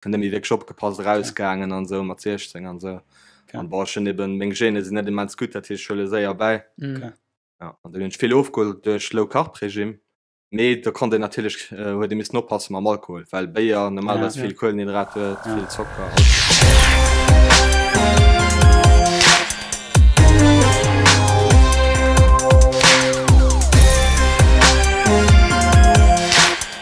Net méi wierklech opgepasst, erausgaangen an esou mat 16 an esou. An bon, ech hunn eben, meng Gene sinn net immens gutt, dat heescht ech huele séier bäi. Ja, an dunn hunn ech vill ofgeholl duerch Low Carb Regime. Mee do konnt een natierlech, huet ee missen oppasse mam Alkohol, well Béier normalerweis vill Kuelenhydrat huet, vill Zocker.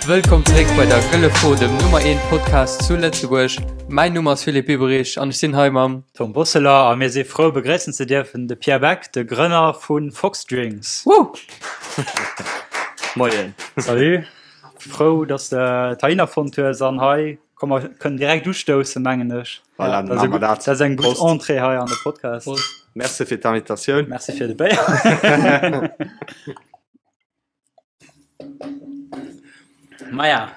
Wëllkomm zeréck bei der Gëlle Fro, dem Nummer 1 Podcast zu Lëtzebuerg. Mäin Numm ass Philippe Biberich an ech sinn hei mam. Tom Bosseler a mir si frou begréissen ze dierfen de Pierre Beck, de Grënner vu Fox Drinks. Woo! Moien. Salut, frou dass de et heihinner fonnt hues an hei komm mer kënnen direkt ustoussen mengen ech. Voilà, dann maache mer dat. Dat ass eng gutt Entrée hei an de Podcast. Prost. Merci fir d'Invitatioun. Merci fir de Béier. Maja,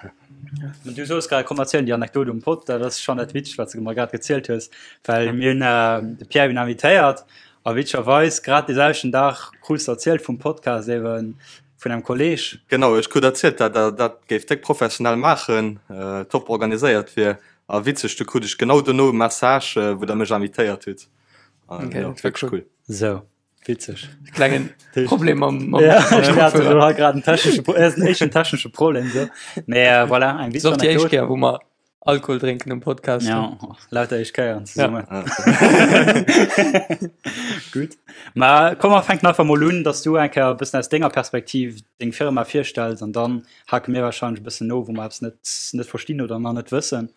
du soos grad, komm erzielen déi Anekdot um Pott, dat ass schonn dat Witzegt, wat s de mer grad gezielt hues, well mir hunn de Pierre hunn invitéiert a witzegerweis grad dee selwechten Dag krus de erzielt vum Podcast eebe vun engem Kolleeg. Genau, ech krut erzielt, dat der dat géift déck professionell maachen, top organiséiert wier a witzeg, du krut ech genau dono e Message, wou der mech invitéiert hutt. Okay, dat war cool. Sou. Witzeg. Klengen Problem mam, mam ja, ich hatte so gerade einen technischen, äh, einen echten technischen Problem so. Nee, äh, voilà, eng witzeg Anekdote. Éischt Kéier, wou mer Alkohol drénken um Podcast. Ja, lauter éischt Kéieren zesummen. Ja. Gutt. Ma komm, mer fänken einfach mol un, dass du eng Kéier e bëssen aus denger Perspektiv deng Firma virstells an dann hake mir wahrscheinlech e bëssen no, wou mer eppes net, net verstinn oder nach net wëssen.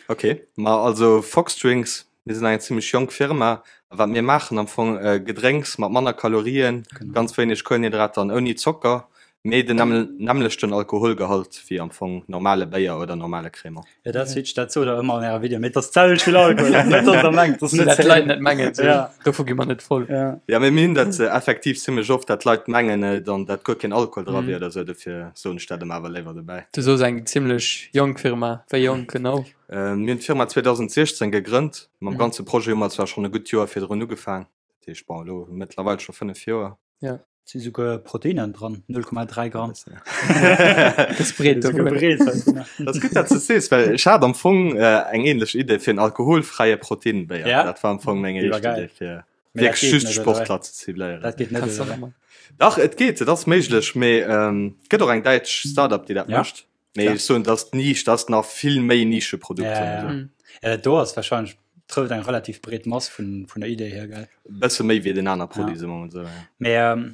Okay, ma also Fox Drinks Mir sinn eng zimmlech jonk Firma a wat mir maachen am Fong, Gedrénks mat manner Kalorien, ganz wéineg Kuelenhydrater an ouni Zocker, mee den nämmlechten Alkoholgehalt wéi am Fong normale Béier oder normale Cremant. Jo, dat ass witzeg, dat sot der ëmmer an ärer Videoen, mee et ass d'selwecht vill Alkohol, net dass der mengt, dass net. Dat d'Leit net mengen, sou, dovu gi mer net voll. Jo, mee mir hunn dat effektiv zimmlech oft, dat d'Leit mengen, dann dat guer keen Alkohol dra wier oder sou, dofir soen ech dat ëmmer awer léiwer dobäi. Du soos eng zimmlech jonk Firma, wéi jonk genau? Mir hunn d'Firma 2016 gegrënnt. Mam ganze Projet hu mer zwar schonn e gutt Joer virdrun ugefaang. Dat heescht, bon, elo mëttlerweil scho 5 Joer. Ja. Et si souguer Proteinen dran, 0,3 Gramm. Gëss breet dovun. Dat ass gutt, dat s de sees, well ech hat am Fong eng ähnlech Idee fir en alkoholfräie Proteinbéier. Ja? Dat war am Fong meng Déi war éischt geil. Idee fir Mee dat wierklech geet just net, oder? Sportler ze cibléieren. Dat geet net, Kanns du oder? nach mol. Dach, et geet, et ass méiglech, mee et gëtt och eng däitsch Start-up, déi dat Ja? mécht. Mee ech soen, dass d'Nisch, dat ass nach vill méi Nischeprodukt. Ja, ja. Mhm. Ja, dat do ass wahrscheinlech trëfft eng relativ breet Mass vun, vun der Idee hier, gell? Bësse méi wéi den aner Produit, Ja. soe mer mol esou, ja. Mee ähm,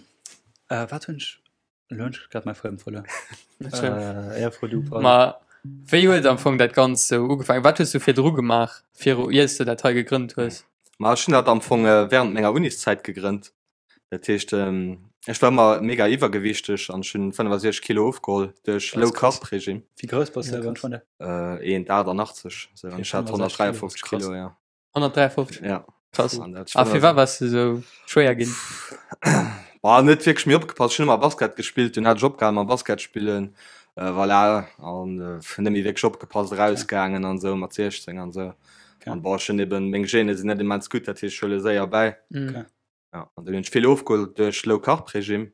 äh, wat hunn ech? Elo hunn ech grad mäi Fuedem verluer. Net schlëmm. Äh, ja, fro du, pardon. Ma wéi huet am Fong dat Ganzt sou ugefaangen? Wat hues du virdru gemaach, viru iers de dat hei gegrënnt hues? Ma ech hunn dat am Fong während menger Uniszäit gegrënnt. Dat heescht, ech war ëmmer mega iwwergewiichteg an ech hunn 65 Kilo ofgeholl duerch Dat ass krass. Low-Carb-Regime. Wéi grouss bass du, wann ech froen däerf? 1,88 sou an ech hat 65 Kilo, 153 Kilo, ja. 153? Ja. Krass. An dat A firwat bass du sou schwéier ginn? Boah, net wierklech méi opgepasst. Ech hunn ëmmer Basket gespillt, dunn hat ech opgehal mam Basket spillen. Voilà, an net méi wierklech opgepasst, erausgaangen an esou mat 16 an esou. An bon, ech hunn eben, meng Gene sinn net immens gutt, dat heescht ech huele séier bäi. Ja, an dunn hunn ech vill ofgeholl duerch Low Carb Regime.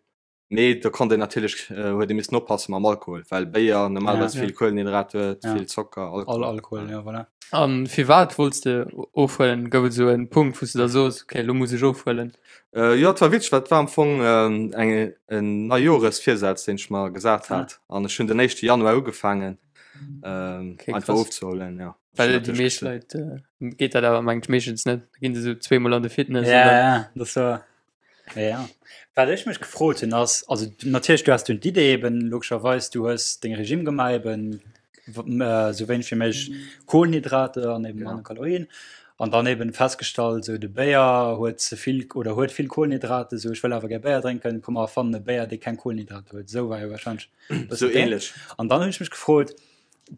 Mee do konnt een natierlech, huet ee missen oppasse mam Alkohol, well Béier normalerweis Ja. vill Kuelenhydrat huet, Ja. vill Zocker, All Alkohol. Alkohol, ja voilà. A firwat wollts de ofhuelen? Gouf et esou en Punkt, wou s de da soos, okay, elo muss ech ofhuelen? Äh, jo, et war witzeg, well et war am Fong eng en Neijoresvirsaz, deen ech mer gesat hat. An ech hunn den éischte Januar ugefaangen, Okay, einfach krass. ofzehuelen, ja. Well déi meescht Leit geet dat awer mengt meeschtens net. Da ginn se sou zweemol an de Fitness. Ja, ja, das war. Ja, ja. Wat ech mech gefrot hunn ass, also natierlech du has dunn d'Idee eben logescherweis, du hues deng Regime gemaach eben sou wéineg wéi méiglech Kohlenhydrate an eben manner Kalorien an dann eben festgestallt sou de Béier huet ze vill oder huet vill Kohlenhydrate, sou ech wëll awer gär Béier drénken, komm mer erfannen e Béier dee keng Kohlenhydrate huet. Esou war jo wahrscheinlech e bëssen Sou d'Idee. ähnlech. An dann hunn ech mech gefrot,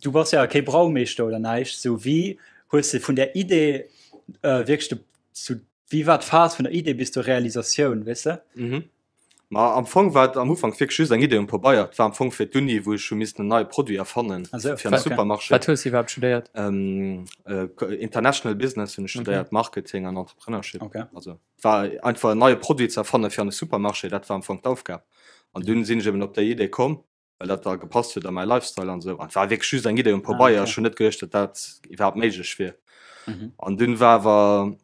Du bass ja kee Braumeeschter oder näischt, sou wéi hues de vun där Idee wierklech de, sou wéi war d'Phas vun der Idee bis zur Realisatioun, weess de? Mhm. Ma am Fong war et am Ufank wierklech just eng Idee um Pabeier. Et war am Fong fir d'Uni, wou ech hu missen en neie Produit erfannen Ah sou, fir an de okay. Supermarché. Wat hues de iwwerhaapt studéiert? International Business hunn ech studéiert, Marketing an Entrepreneurship. Okay. Also et war einfach en neie Produit ze erfanne fir an de Supermarché, dat war am Fong d'Aufgab. An dunn sinn ech eben op déi Idee komm. Well dat da gepasst huet a mäi Lifestyle an esou. An et war wierklech just eng Idee um Pabeier. Ah, okay. Ech hunn net geduecht, datt dat iwwerhaapt méiglech wier. Mhm. An dunn war awer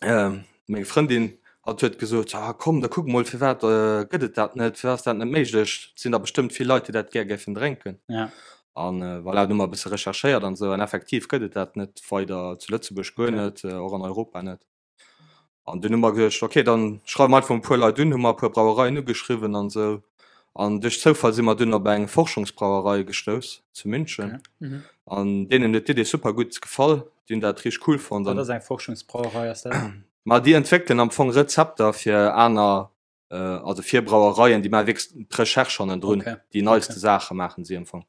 äh, meng Frëndin, hatt huet gesot, ah, komm, da kuck mol, firwat äh, gëtt et dat net, firwat ass dat net méiglech? Et sinn der bestëmmt vill Leit, déi dat gär géifen drénken. Ja. An äh, voilà, du hu mer e bësse recherchéiert an esou, an effektiv gëtt et dat net weider zu Lëtzebuerg guer okay. net, äh, och an Europa net. An dunn hu mer geduecht, okay, dann schreiwe mer einfach e puer Leit un, hu mer e puer Brauereien ugeschriwwen an esou. An duerch Zoufall si mer dunn op eng Forschungsbrauerei gestouss zu München. Okay. Mhm. An deenen huet d'Idee super gutt gefall, déi hunn dat richteg cool fonnt. Wat ass eng Forschungsbrauerei? Ass dat? Ma déi entwéckelen am Fong Rezepter fir aner, also fir Brauereien, déi maache wierklech d'Recherche hannendrun, Okay. déi neiste Okay. Saache maachen si am Fong.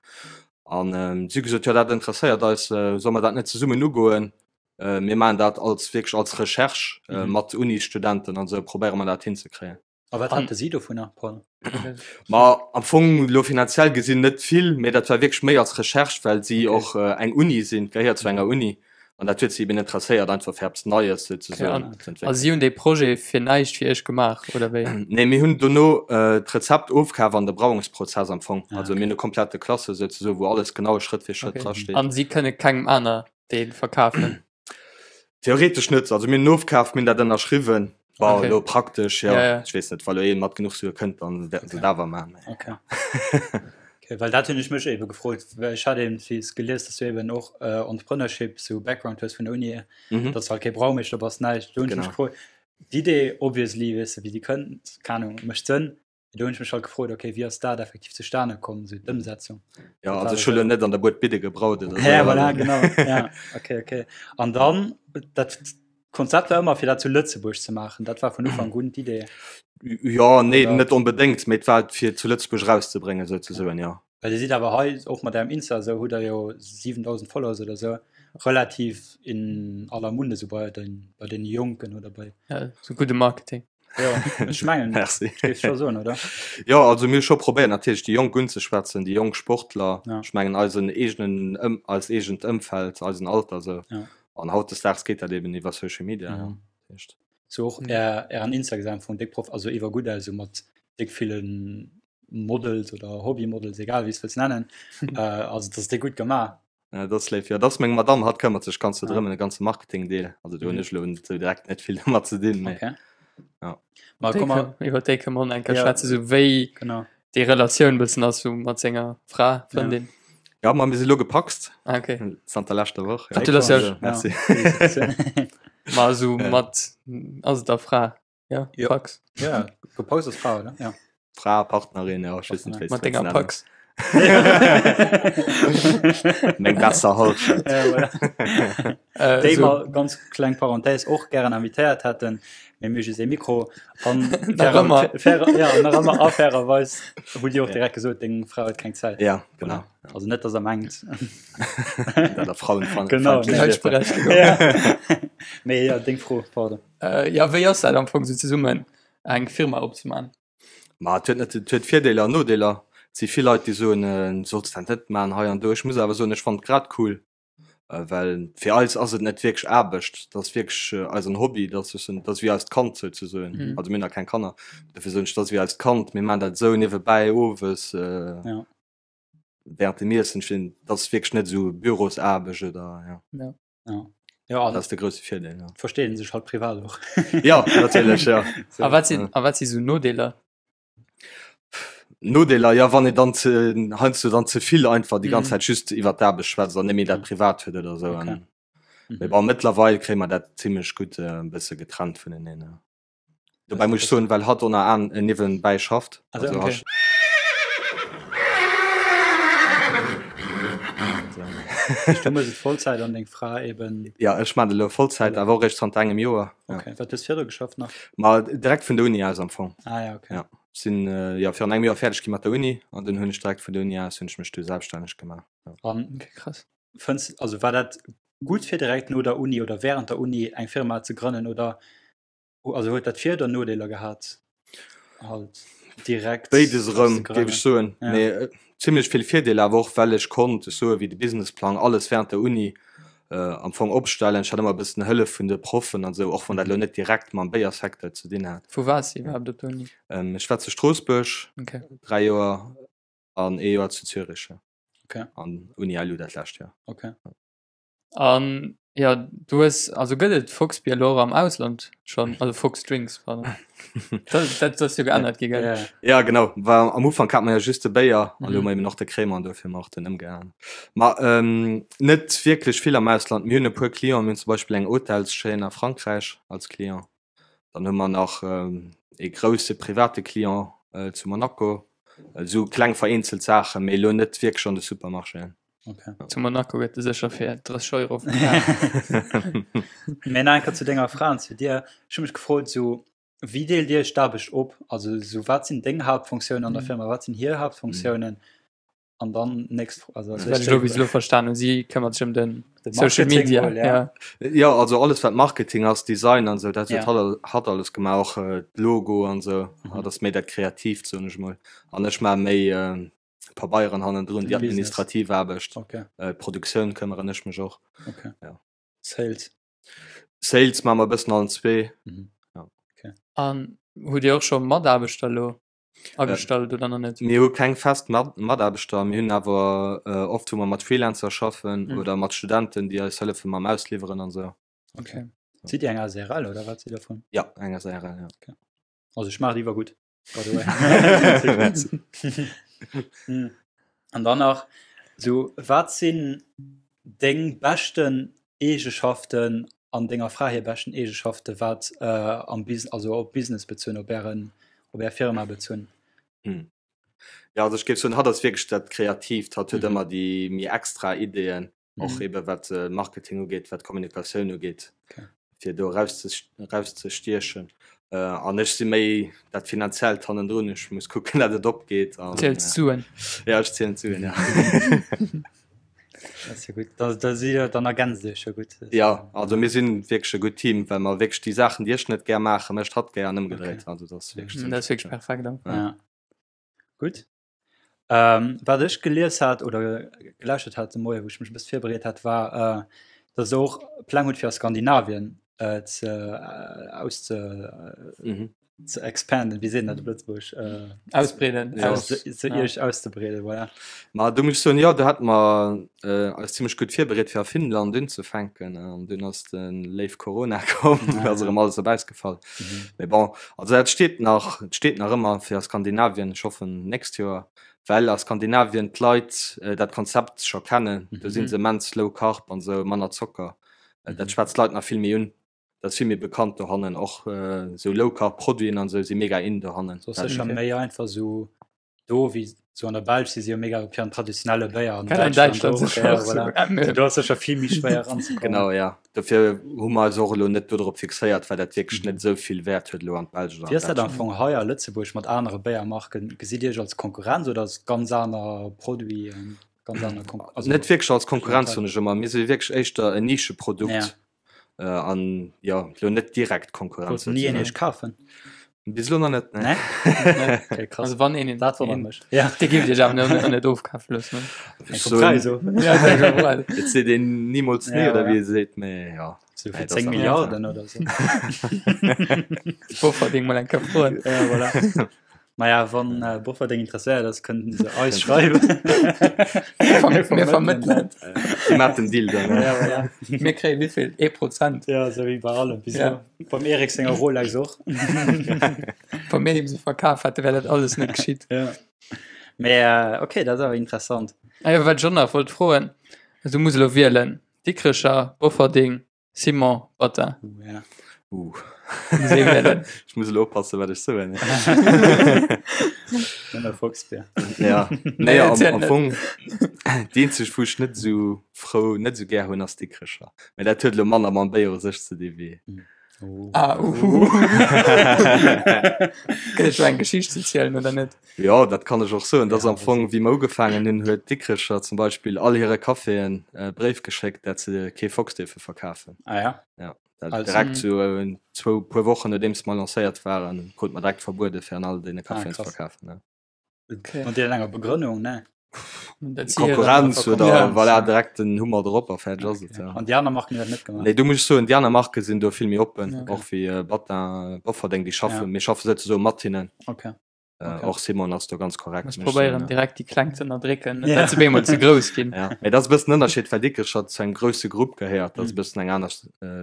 An si hu gesot, jo dat interesséiert eis, solle mer dat net zesummen ugoen? Mir maachen dat als wierklech als Recherche mat Unisstudenten an esou probéiere mer dat hinzekréien. A wat hate si dovunner, Paul? Ma am Fong elo finanziell gesinn net vill, mee dat war wierklech méi als Recherche, well si och eng Uni sinn, gehéiert zu enger Uni an dat huet si eben interesséiert, einfach fir eppes Neies souzesoen ze entwéckelen. A si hunn dee Projet fir näischt fir iech gemaach, oder wéi? Nee, mir hunn dono d'Rezept ofkaf an de Brauungsprozess am Fong. Also mir hunn e komplette Classeur souzesoen, wou alles genau Schrëtt fir Schrëtt drasteet. An si kënne kengem aner dee verkafen? Theoretesch net. Also mir hunn ofkaf, mir hunn dat ënnerschriwwen. Bon, Okay. elo praktesch, ja. Ja, ja. Ech weess net, wa lo een mat genuch Sue kënnt, dann wäerten se Okay. et awer maachen. Okay. Okay, well dat hunn ech mech ebe gefrot, well ech hat eben wéi s gelies, dass du eben och äh, Entrepreneurship sou Background hues vun der Uni, Mhm. dass du halt kee Braumeeschter bass, näischt. Do hunn ech mech Genau. gefrot, d'Idee obviously, weess de, wéi déi kënnt, keng Ahnung, mécht Sënn. Do hunn ech mech halt gefrot, okay, wéi ass dat effektiv zustane komm, sou d'Ëmsetzung? Ja, Dat also war ech hu lo net an der Bued Bidde gebraut oder Ja, sou. voilà, genau. Ja, okay, okay. An dann, dat Konzept war ëmmer, fir dat zu Lëtzebuerg ze maachen. Dat war vun Ufank un d'Idee. Ja, nee, Oder? net onbedéngt, mee et war fir zu Lëtzebuerg erauszebréngen, souzesoen, ja. Well Dir sidd awer hei, och mat Ärem Insta esou, hutt Der jo 7.000 Followers oder esou, relativ in aller Munde, sou bei den, bei den Jonken oder bei. Ja, sou gudde Marketing. Ja, ech mengen, Merci. géif scho soen, oder? Ja, also mir hu scho probéiert natierlech déi Jonk unzeschwätzen, déi jonk Sportler. Ja. Ech mengen eisen eegenen Ëm eist eegent Ëmfeld, eisen Alter esou. Ja. An hautdesdaags geet dat eben iwwer Social Media, ja. Mhm. Dat heescht. So och är, ären Instagram vun déck Prof, also iwwer gutt aus, esou mat déck villen Models oder Hobbymodels, egal wéi s wëlls nennen. Äh, also dat ass déck gutt gemaach. Ja, dat ass léif. Ja, dat ass meng Madamm, hatt këmmert sech ganz Ja. drëm, de ganze Marketingdeel. Also do hunn Mhm. ech elo net sou direkt net vill domat ze dinn, mee Okay. ja. Ma Déi komm mal, kënnen- Iwwer déi kënne mer och eng Kéier Ja. schwätzen, sou wéi genau. déi Relatioun bëssen ass sou mat senger Fra, Frëndin. Ja, ma mir si lo gepacst Ah, okay. zanter leschter Woch. Ja. Gratulatioun. Also, merci. Ja. Ma sou Ja. mat, ass et der Fra? Ja, Ja. Pax. ja, gepaust ass Fra, oder? Ja. Fra, Partnerin, ja, ech weess net, wéi s Mat du wëlls denger nennen. Pax. Meng besser Hallschent. Ja, voilà. Äh, Déi so, mer, ganz kleng Parenthèse, och gären invitéiert hätten, mee mir hu just ee Mikro. An Nach ëmmer. fair, ja, nach ëmmer a fairerweis hutt Dir och direkt gesot, deng Fra huet keng Zäit. Ja, genau. Also net, dass der mengt. Dat der Frauenfeindlichkeit. Genau. Gleichberechtigung. Ja. Mee ja, deng Fro, pardon. Äh, ja, wéi ass dat am Fong sou zesummen eng Firma opzemaachen? Ma et huet net, et huet Virdeeler an Nodeeler. Et si vill Leit, déi soen, du solls dat net maachen hei an do. Ech muss awer soen, ech fannen et grad cool, well fir eis ass et net wierklech Aarbecht, dat ass wierklech eisen Hobby, dat ass souzeen, dat ass wéi eist Kand souzesoen. Mhm. Also mir hunn nach keng Kanner, dofir soen ech, dat ass wéi eist Kand, mir maachen dat esou niewebäi owes Ja. während dem Iessen. Ech finn, dat ass wierklech net esou Bürosaarbecht oder ja. Ja. Ja. Ja, Dat ass de grousse Virdeel, ja. verstehen sech halt privat och. Ja, natierlech, ja. So. A wat sinn, a wat si sou Nodeeler? Nodeeler, ja, wann ee dann ze, heiansdo dann ze vill einfach déi ganz Mhm. Zäit just iwwer d'Aarbecht schwätzt an net méi dat Privat huet oder esou. Okay. An, Mhm. mee bon, mëttlerweil kréie mer dat zimmlech gutt e bësse getrennt vuneneen, ja. Dobäi muss ech soen, well hatt och nach an niewenbäi schafft. Also, Also okay. hatt Du muss et Vollzäit an deng Fra eben. Ja, ech maachen elo Vollzäit, awer och eréischt zanter engem Joer. Ja. Okay. Wat hues virdru geschafft nach? Ma direkt vun der Uni aus am Fong. Ah ja, okay. Ja. Sinn jo virun engem Joer fäerdeg gi mat der Uni an dunn hunn ech direkt vun der Uni aus hunn ech mech du selbststänneg gemaach. Ja. An Okay, krass. fënns, also war dat gutt fir direkt no der Uni oder während der Uni eng Firma ze grënnen oder Also huet dat Vir oder Nodeeler gehat? Halt direkt Béides erëm, géif ech soen. Ja. Mee äh, zimmlech vill Virdeeler, awer och well ech konnt, ech soe wéi de Businessplang, alles während der Uni äh, am Fong opstellen. Ech hat ëmmer e bëssen Hëllef vun de Proffen an esou, och wann dat elo net direkt mam Béiersecteur ze dinn hat. Wou waars de iwwerhaapt op der Uni? Ähm, ech war zu Stroossbuerg Okay. 3 Joer. An ee Joer zu Zürich, ja. Okay. An Uni LU dat lescht Joer. Okay. An ja, du hues, also gëtt et Fox Bier elo och am Ausland schonn, also Fox Drinks, pardon. Dat, dat ass jo geännert gi, gell? Ja. Ja, genau. Well am Ufank hat mer jo just de Béier, an elo Mhm. hu mer eben och de Crémant, dofir hu mer och den ëmgeännert. Ma ähm, net wierklech vill am Ausland. Mir hunn e puer Clienten, mir hunn zum Beispill eng Hotelschaîne a Frankräich als Client. Dann hu mer nach ee grousse private Client zu Monaco. Esou kleng vereenzelt Saachen, mee elo net wierklech an de Supermarchéen. Okay. Zu Monaco gëtt e sécher fir 30 Euro verkaf. Mee nach eng Kéier zu denger Fra an zu dir. Ech hu mech gefrot, esou, wéi deelt Dir iech d'Aarbecht op? Also esou, wat sinn deng Haaptfunktiounen an der Firma, wat sinn hir Haaptfunktiounen? An dann nächst Fro, also Wat ech elo bis elo verstan hunn, si këmmert sech ëm den De Social Marketing Media. wuel, ja. Ja. Jo, also alles wat Marketing ass, Design an esou, dat huet Ja. hatt hatt alles gemaach, och d'Logo an esou. Mhm. Hatt ass méi dat Kreatiivt, soen ech mol. An ech maache méi Pabeieren hannendrun, déi Den Business. administrativ Aarbecht. Okay. D'Produktioun këmmeren ech mech och. Okay. Ja. Sales. Sales maache mer e bëssen allen zwee. Mhm. Ja. Okay. An hutt Dir och scho Mataarbechter elo? Agestallt oder nach net? Mir hu keng fest Mataarbechter, mir hunn awer oft wou mer mat Freelancer schaffen mhm. oder mat Studenten, déi eis hëllefe mam Ausliwweren an sou. Okay. Sidd Dir eng ASRL oder wat sidd der vun? Ja, eng ASRL, ja. Okay. Also ech maache iwwer gutt. By the way. Hm. An dann nach so wat sinn deng beschten Eegeschaften an denger Fra hir beschten Eegeschaften, wat am Bus also op Business bezunn, op ären, op är Firma bezunn? Hm. Ja, also ech géif soen, hatt ass wierklech dat Kreatiivt, hatt huet Mhm. ëmmer déi méi extra Ideeën, och Mhm. ebe wat Marketing ugeet, wat Kommunikatioun ugeet, Okay. fir do erauszestiechen. An ech si méi dat Finanziellt hannendrun, ech muss kucken, dat et opgeet. An, Ziels d'Suen? Ja, ech zielen d'Suen, ja. Dat ass jo gutt. Da, da si dann ergänzt Dir iech jo gutt. Ja, also mir sinn wierklech e gutt Team, well mer wierklech déi Saachen, déi ech net gär maachen, mécht hatt gär an ëmgedréit. Okay. Also dat ass wierklech Dat ass wierklech perfekt. Ja. ja. Gutt. Ähm, wat ech gelies hat oder gelauschtert hat de Moie, wou ech mech e bësse virbereet hat, war, äh, dass Der och Pläng hutt fir a Skandinavien äh, ze, äh, ausze, äh, Mhm. ze expanden, wéi seet een dat op Lëtzebuergesch? Äh, Ausbreeden. Ja. Aus, ze, ze ja. iech auszebreeden, voilà. Ma do muss ech soen, jo, do hate mer äh, eis zimmlech gutt virbereet fir a Finnland unzefänken an dunn ass de léif Corona komm, Ah, ass ja. erëm alles op Äis gefall. Mhm. Mee bon, also dat steet nach, et steet nach ëmmer fir a Skandinavien, ech hoffen nächst Joer, well a Skandinavien d'Leit äh, dat Konzept scho kennen, do si Mhm. se immens low carb an esou, manner Zocker. Äh, dat Mhm. schwätzt d'Leit nach vill méi un. Dat ass vill méi bekannt dohannen, och esou Low Carb Produiten an esou si mega in dohannen. Ass sécher méi einfach esou do wéi sou an der Belsch si se jo mega op hiren traditionelle Béier an An Däitschland och, ja, voilà. Do ass sécher vill méi schwéier eranzekommen. Genau, ja. Dofir hu mer eis och elo net dodrop fixéiert, well dat wierklech net esou vill Wäert huet elo an d'Belsch oder Wéi an ass dat am Däitschland. Fong hei a Lëtzebuerg mat anere Béiermarken? Gesitt Dir iech als Konkurrenz oder als ganz aner Produit, ganz aner Konk also Net wierklech als Konkurrenz, Clientèle? soen ech ëmmer. Mir si wierklech éischter en Nischeprodukt. Ja. Äh, an ja lo net direkt Konkurrenz. Wollt ni een iech kafen? Bis lo nach net ne. Nee? Okay, krass. Also wann een Dat wonnert mech. Ja. Dir gift iech awer net net ofkafe loossen. So, Preis, so. Ja, Et seet een niemals nee Ja, oder ja. wéi ee seet, mee ja. So Nee, fir dat 10 ass Milliarden oder so. Bofferding mal eng Kéier froen. Ja, voilà. Maja, wann äh, Bofferding interesséiert ass, kënnten se eis schreiwen. Mir vermëttelen. Déi maachen den Deal dann. Ja, voilà. Mir kréie wéivill? Ee Prozent? Ja, sou wéi bei allem. Bis Ja. elo. Beim Eric senger Rolex och. Wa mir him se verkaf hätte, wär dat alles net geschitt. Ja. Mee äh, okay, dat ass awer interessant. Ah jo, wat ech och nach wollt froen, du muss elo wielen, Dikrecher, Bofferding, Simon Battin. Uh, ja. Uh. Muss ee wielen. Ech muss elo oppassen, wat ech soen. Nëmme Foxbier. Ja. Nee, Nee, am, erzähl am net. Fong, déi eenzeg, wou ech net esou frou, net esou gär hunn, ass Dikrecher. Mä dat huet elo manner mam Béier u sech ze di wéi. Oh. Ah, uhu. Gëtt et do eng Geschicht ze zielen oder net? Jo, dat kann ech och soen. Dat ass Ja, am Fong, wéi mer ugefaangen hunn, huet Dikrecher zum Beispill all hire Caféen e Bréif geschéckt, dat se kee Fox dierfe verkafen. Ah ja? Ja, dat Also- direkt sou zwou puer Wochen nodeems mer lancéiert waren, krute mer direkt verbuede fir an all deene Caféen ze krass. verkafen. Ja. Okay. Mat deenen enger Begrënnung, ne? Dat si hire- Konkurrenz oder Ja. voilà, direkt den Hummer drop a fäerdeg ass et. Ja. An déi aner Marken hunn dat net gemaach. Nee, do muss ech soen, déi aner Marke sinn do vill méi oppen, Ja. och wéi Battin, Bofferdeng, déi schaffen, Ja. mir schaffe souzesoe mat hinnen. Okay. Okay. Och Simon ass do ganz korrekt. Muss probéieren direkt déi Kleng ze ënnerdrécken, net dat se bemol ze grouss ginn. Ja. Mee dat ass e bëssen Ënnerscheed, well Dikrech scho zu engem grousse Grupp gehéiert. Dat ass e bëssen eng aner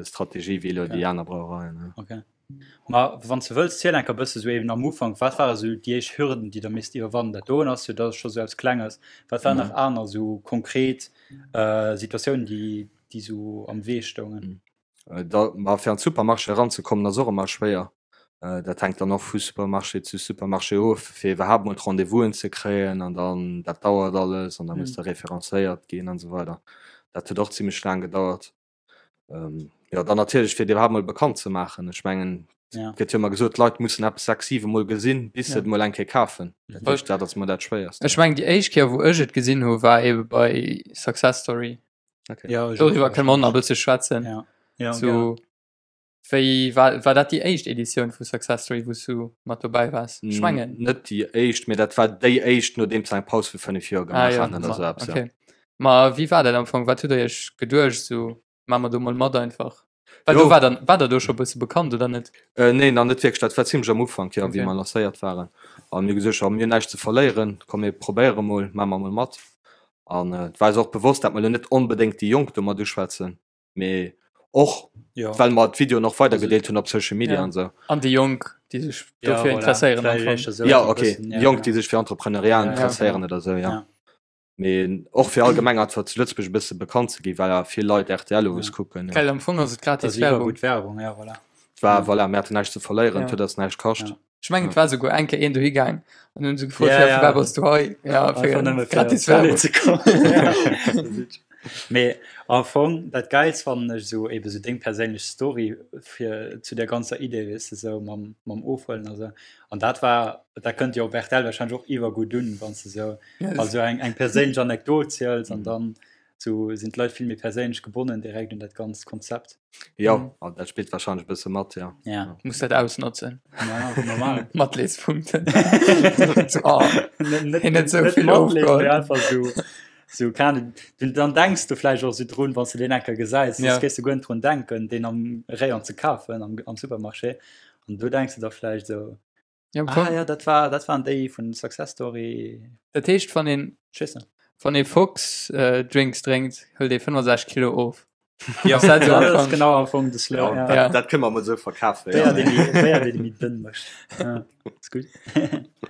Strategie wéi elo déi aner Brauereien. Ja. Okay. Ma wann s de wëlls, ziel enker bësse sou eben am Ufank, wat ware sou déi éischt Hürden, déi der misst iwwerwannen? Dat doen ass jo, dat ass scho sou eppes Klenges. Wat waren nach aner sou konkret Situatiounen, déi, déi sou am Wee stoungen? Da, ma fir an d'Supermarché eranzekommen ass och ëmmer schwéier. Dat hänkt dann och vu Supermarché zu Supermarché of, fir iwwerhaapt mol d'Rendez-vousen ze kréien an dann, dat dauert alles an da muss de referencéiert ginn an esou weider. Dat huet och zimlech laang gedauert. Jo, dann natierlech fir et iwwerhaapt mol bekannt ze maachen. Ech mengen, et gëtt jo ëmmer gesot, d'Leit mussen eppes 6, 7 mol gesinn, bis se et mol eng Kéier kafen. Dat heescht, dat ass mol dat Schwéierst. Ech mengen, déi éischt Kéier, wou ech et gesinn hu war ebe bei Success Story. Okay. Ja, Doriwwer kënne mer och nach e bësse schwätzen. Ja. Ja, so, wéi war, war dat déi éischt Editioun vu Success Story, wou s du mat dobäi waars? Ech mengen. Net déi éischt, mee dat war déi éischt, nodeems se eng Paus vu 5 Joer Ah, gemaach ja, haten oder sou eppes, ja. okay. Ma wéi war dat am Fong? Wat hutt der iech geduecht, sou maache mer do mol mat einfach? Well do Jo. war dann, war der do scho bësse bekannt oder net? Äh, nee, nach net wierklech. Dat war zimmlech am Ufank, jo, wéi Okay. mer lancéiert waren. A mir hu gesot, jo, mir hunn näischt ze verléieren, komm mir probéiere mol, maache mer mol mat. An et war eis och bewosst, dat mer elo net onbedéngt déi Jonk domat uschwätzen, mee och Ja. well mer d'Videoen och weidergedeelt hunn op Social Media Ja. an esou. An déi Jonk, déi sech Ja, dofir voilà. interesséieren am Vläicht Fong. éischter sou Ja, e okay, bëssen, ja, Jonk, ja. déi sech fir Entrepreneuriat Ja, interesséieren genau. oder esou, ja. Ja. Mee och fir allgemeng einfach zu Lëtzebuerg e bësse bekannt ze ginn, well ja vill Leit rtl owes kucken. Geil, am Fong ass et Dat gratis ass iwwer Werbung. gutt Werbung, ja, voilà. Et war, voilà, mir haten näischt ze verléieren, Ja. et huet eis näischt kascht. Ja. Ech mengen, et war souguer eng Kéier een dohi gaang an hunn se gefrot, Ja, ja, ja. firwat bass du hei? Ja, Einfach fir nëmme fir gratis op d'Toilette Werbung. ze kommen. Ja, dat ass Mee am Fong dat Geilst fannen ech esou eben esou deng perséinlech Story fir zu der ganzer Idee, weess de, esou mam mam Ofhuelen a sou. An dat war, dat kënnt jo op rtl wahrscheinlech och iwwergutt un, wann s de esou also eng eng perséinlech Anekdot ziels an dann sou sinn d'Leit vill méi perséinlech gebonnen direkt un dat ganzt Konzept. Jo, Mhm. an dat spillt wahrscheinlech e bësse mat, ja. Ja. Muss dat ausnotzen. Ja, normal. Matleedspunkten. So, oh, Net, net, Hien huet sou net vill Matleed, ofgeholl. mee einfach sou, sou keine Ahnung, du, dann denkst du vläicht och sou drun, wann s du deen eng Kéier gesäis, Ja. soss géifs du guer net drun denken, deen am Rayon ze kafen, am, am Supermarché. An do denks du da vläicht sou, Ja, am ah Fong. ja, dat war, dat waren déi vun Success Story. Dat heescht, wann een, Schisse. wann ee Fox äh, Drinks drénkt, hëlt ee 65 Kilo of. Ja, Ass dat so dat am ass Fong? genau am Fong de Slogan. Ja, Ja. dat, Ja. dat kënne mer mol sou verkafen, Béier, ja. dee méi, Béier, dee méi dënn mécht. Ja, ass gutt.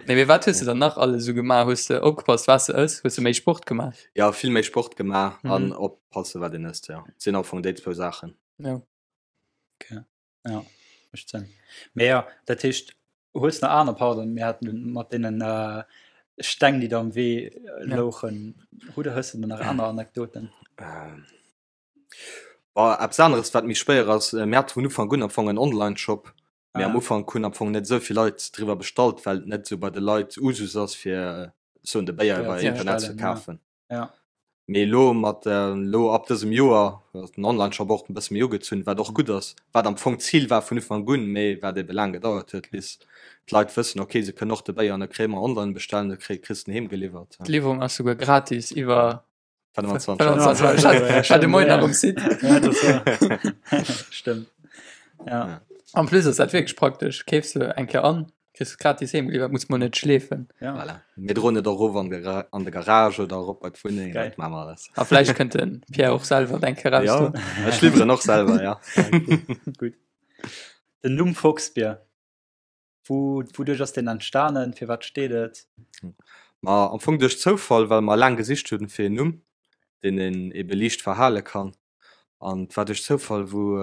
Nee, mee wat hues du dann nach alles sou gemaach? Hues de opgepasst, wat s de ëss? Hues de méi Sport gemaach? Ja, vill méi Sport gemaach Mhm. an oppasse wat een ësst, ja. Sinn am Fong déi zwou Saachen. Ja. Okay. Ja, mécht Sënn. Mee jo, dat heescht, hues nach aner, pardon, mir haten mat deenen äh, Steng, déi da am Wee äh, Ja. louchen, oder hues du nach aner Anekdoten? Ähm, Boah, eppes aneres, wat méi schwéier ass, äh, mir hate vun Ufank un am Fong en Online-Shop, mee am Ah. Ufank hunn am Fong net esou vill Leit driwwer bestallt, well et net esou bei de Leit Usus ass, fir soen de Béier Béier iwwer ze Internet ze bestellen, ja. kafen. Ja. Mee elo mat elo ab dësem Joer ass den Onlineshop och e bësse méi ugezunn, wat och gutt ass, wat am Fong d'Zil war vun Ufank un, mee wat ebe laang gedauert huet, bis d'Leit wëssen, ok, se kënnen och de Béier an der Crèmant online bestellen, da kriss de en heem geliwwert. D'Liwwerung ass souguer gratis iwwer 25 25 Euro. Ech hat, ech hat de Moien nach um Site. Ja, dat war. Stëmmt. Ja. En plus ass dat wierklech praktesch, keefs de eng Kéier an, Kriss et gratis heem geliwwert, muss mol net schleefen. Ja. Voilà. Mir droen et och erof an de, an de Garage oder erop bei d'Wunneng, Geil. dat maache mer alles. A vläicht kënnt den Pierre och selwer eng Kéier raus Ja, do. ech liwweren och selwer, ja. Gutt. Den Numm Foxbier, wou, wouduerch ass deen entstanen? Fir wat steet et? Ma am Fong duerch Zoufall, well mer laang gesicht hunn fir een Numm, deen een ebe liicht verhale kann. An et war duerch Zoufall, wou,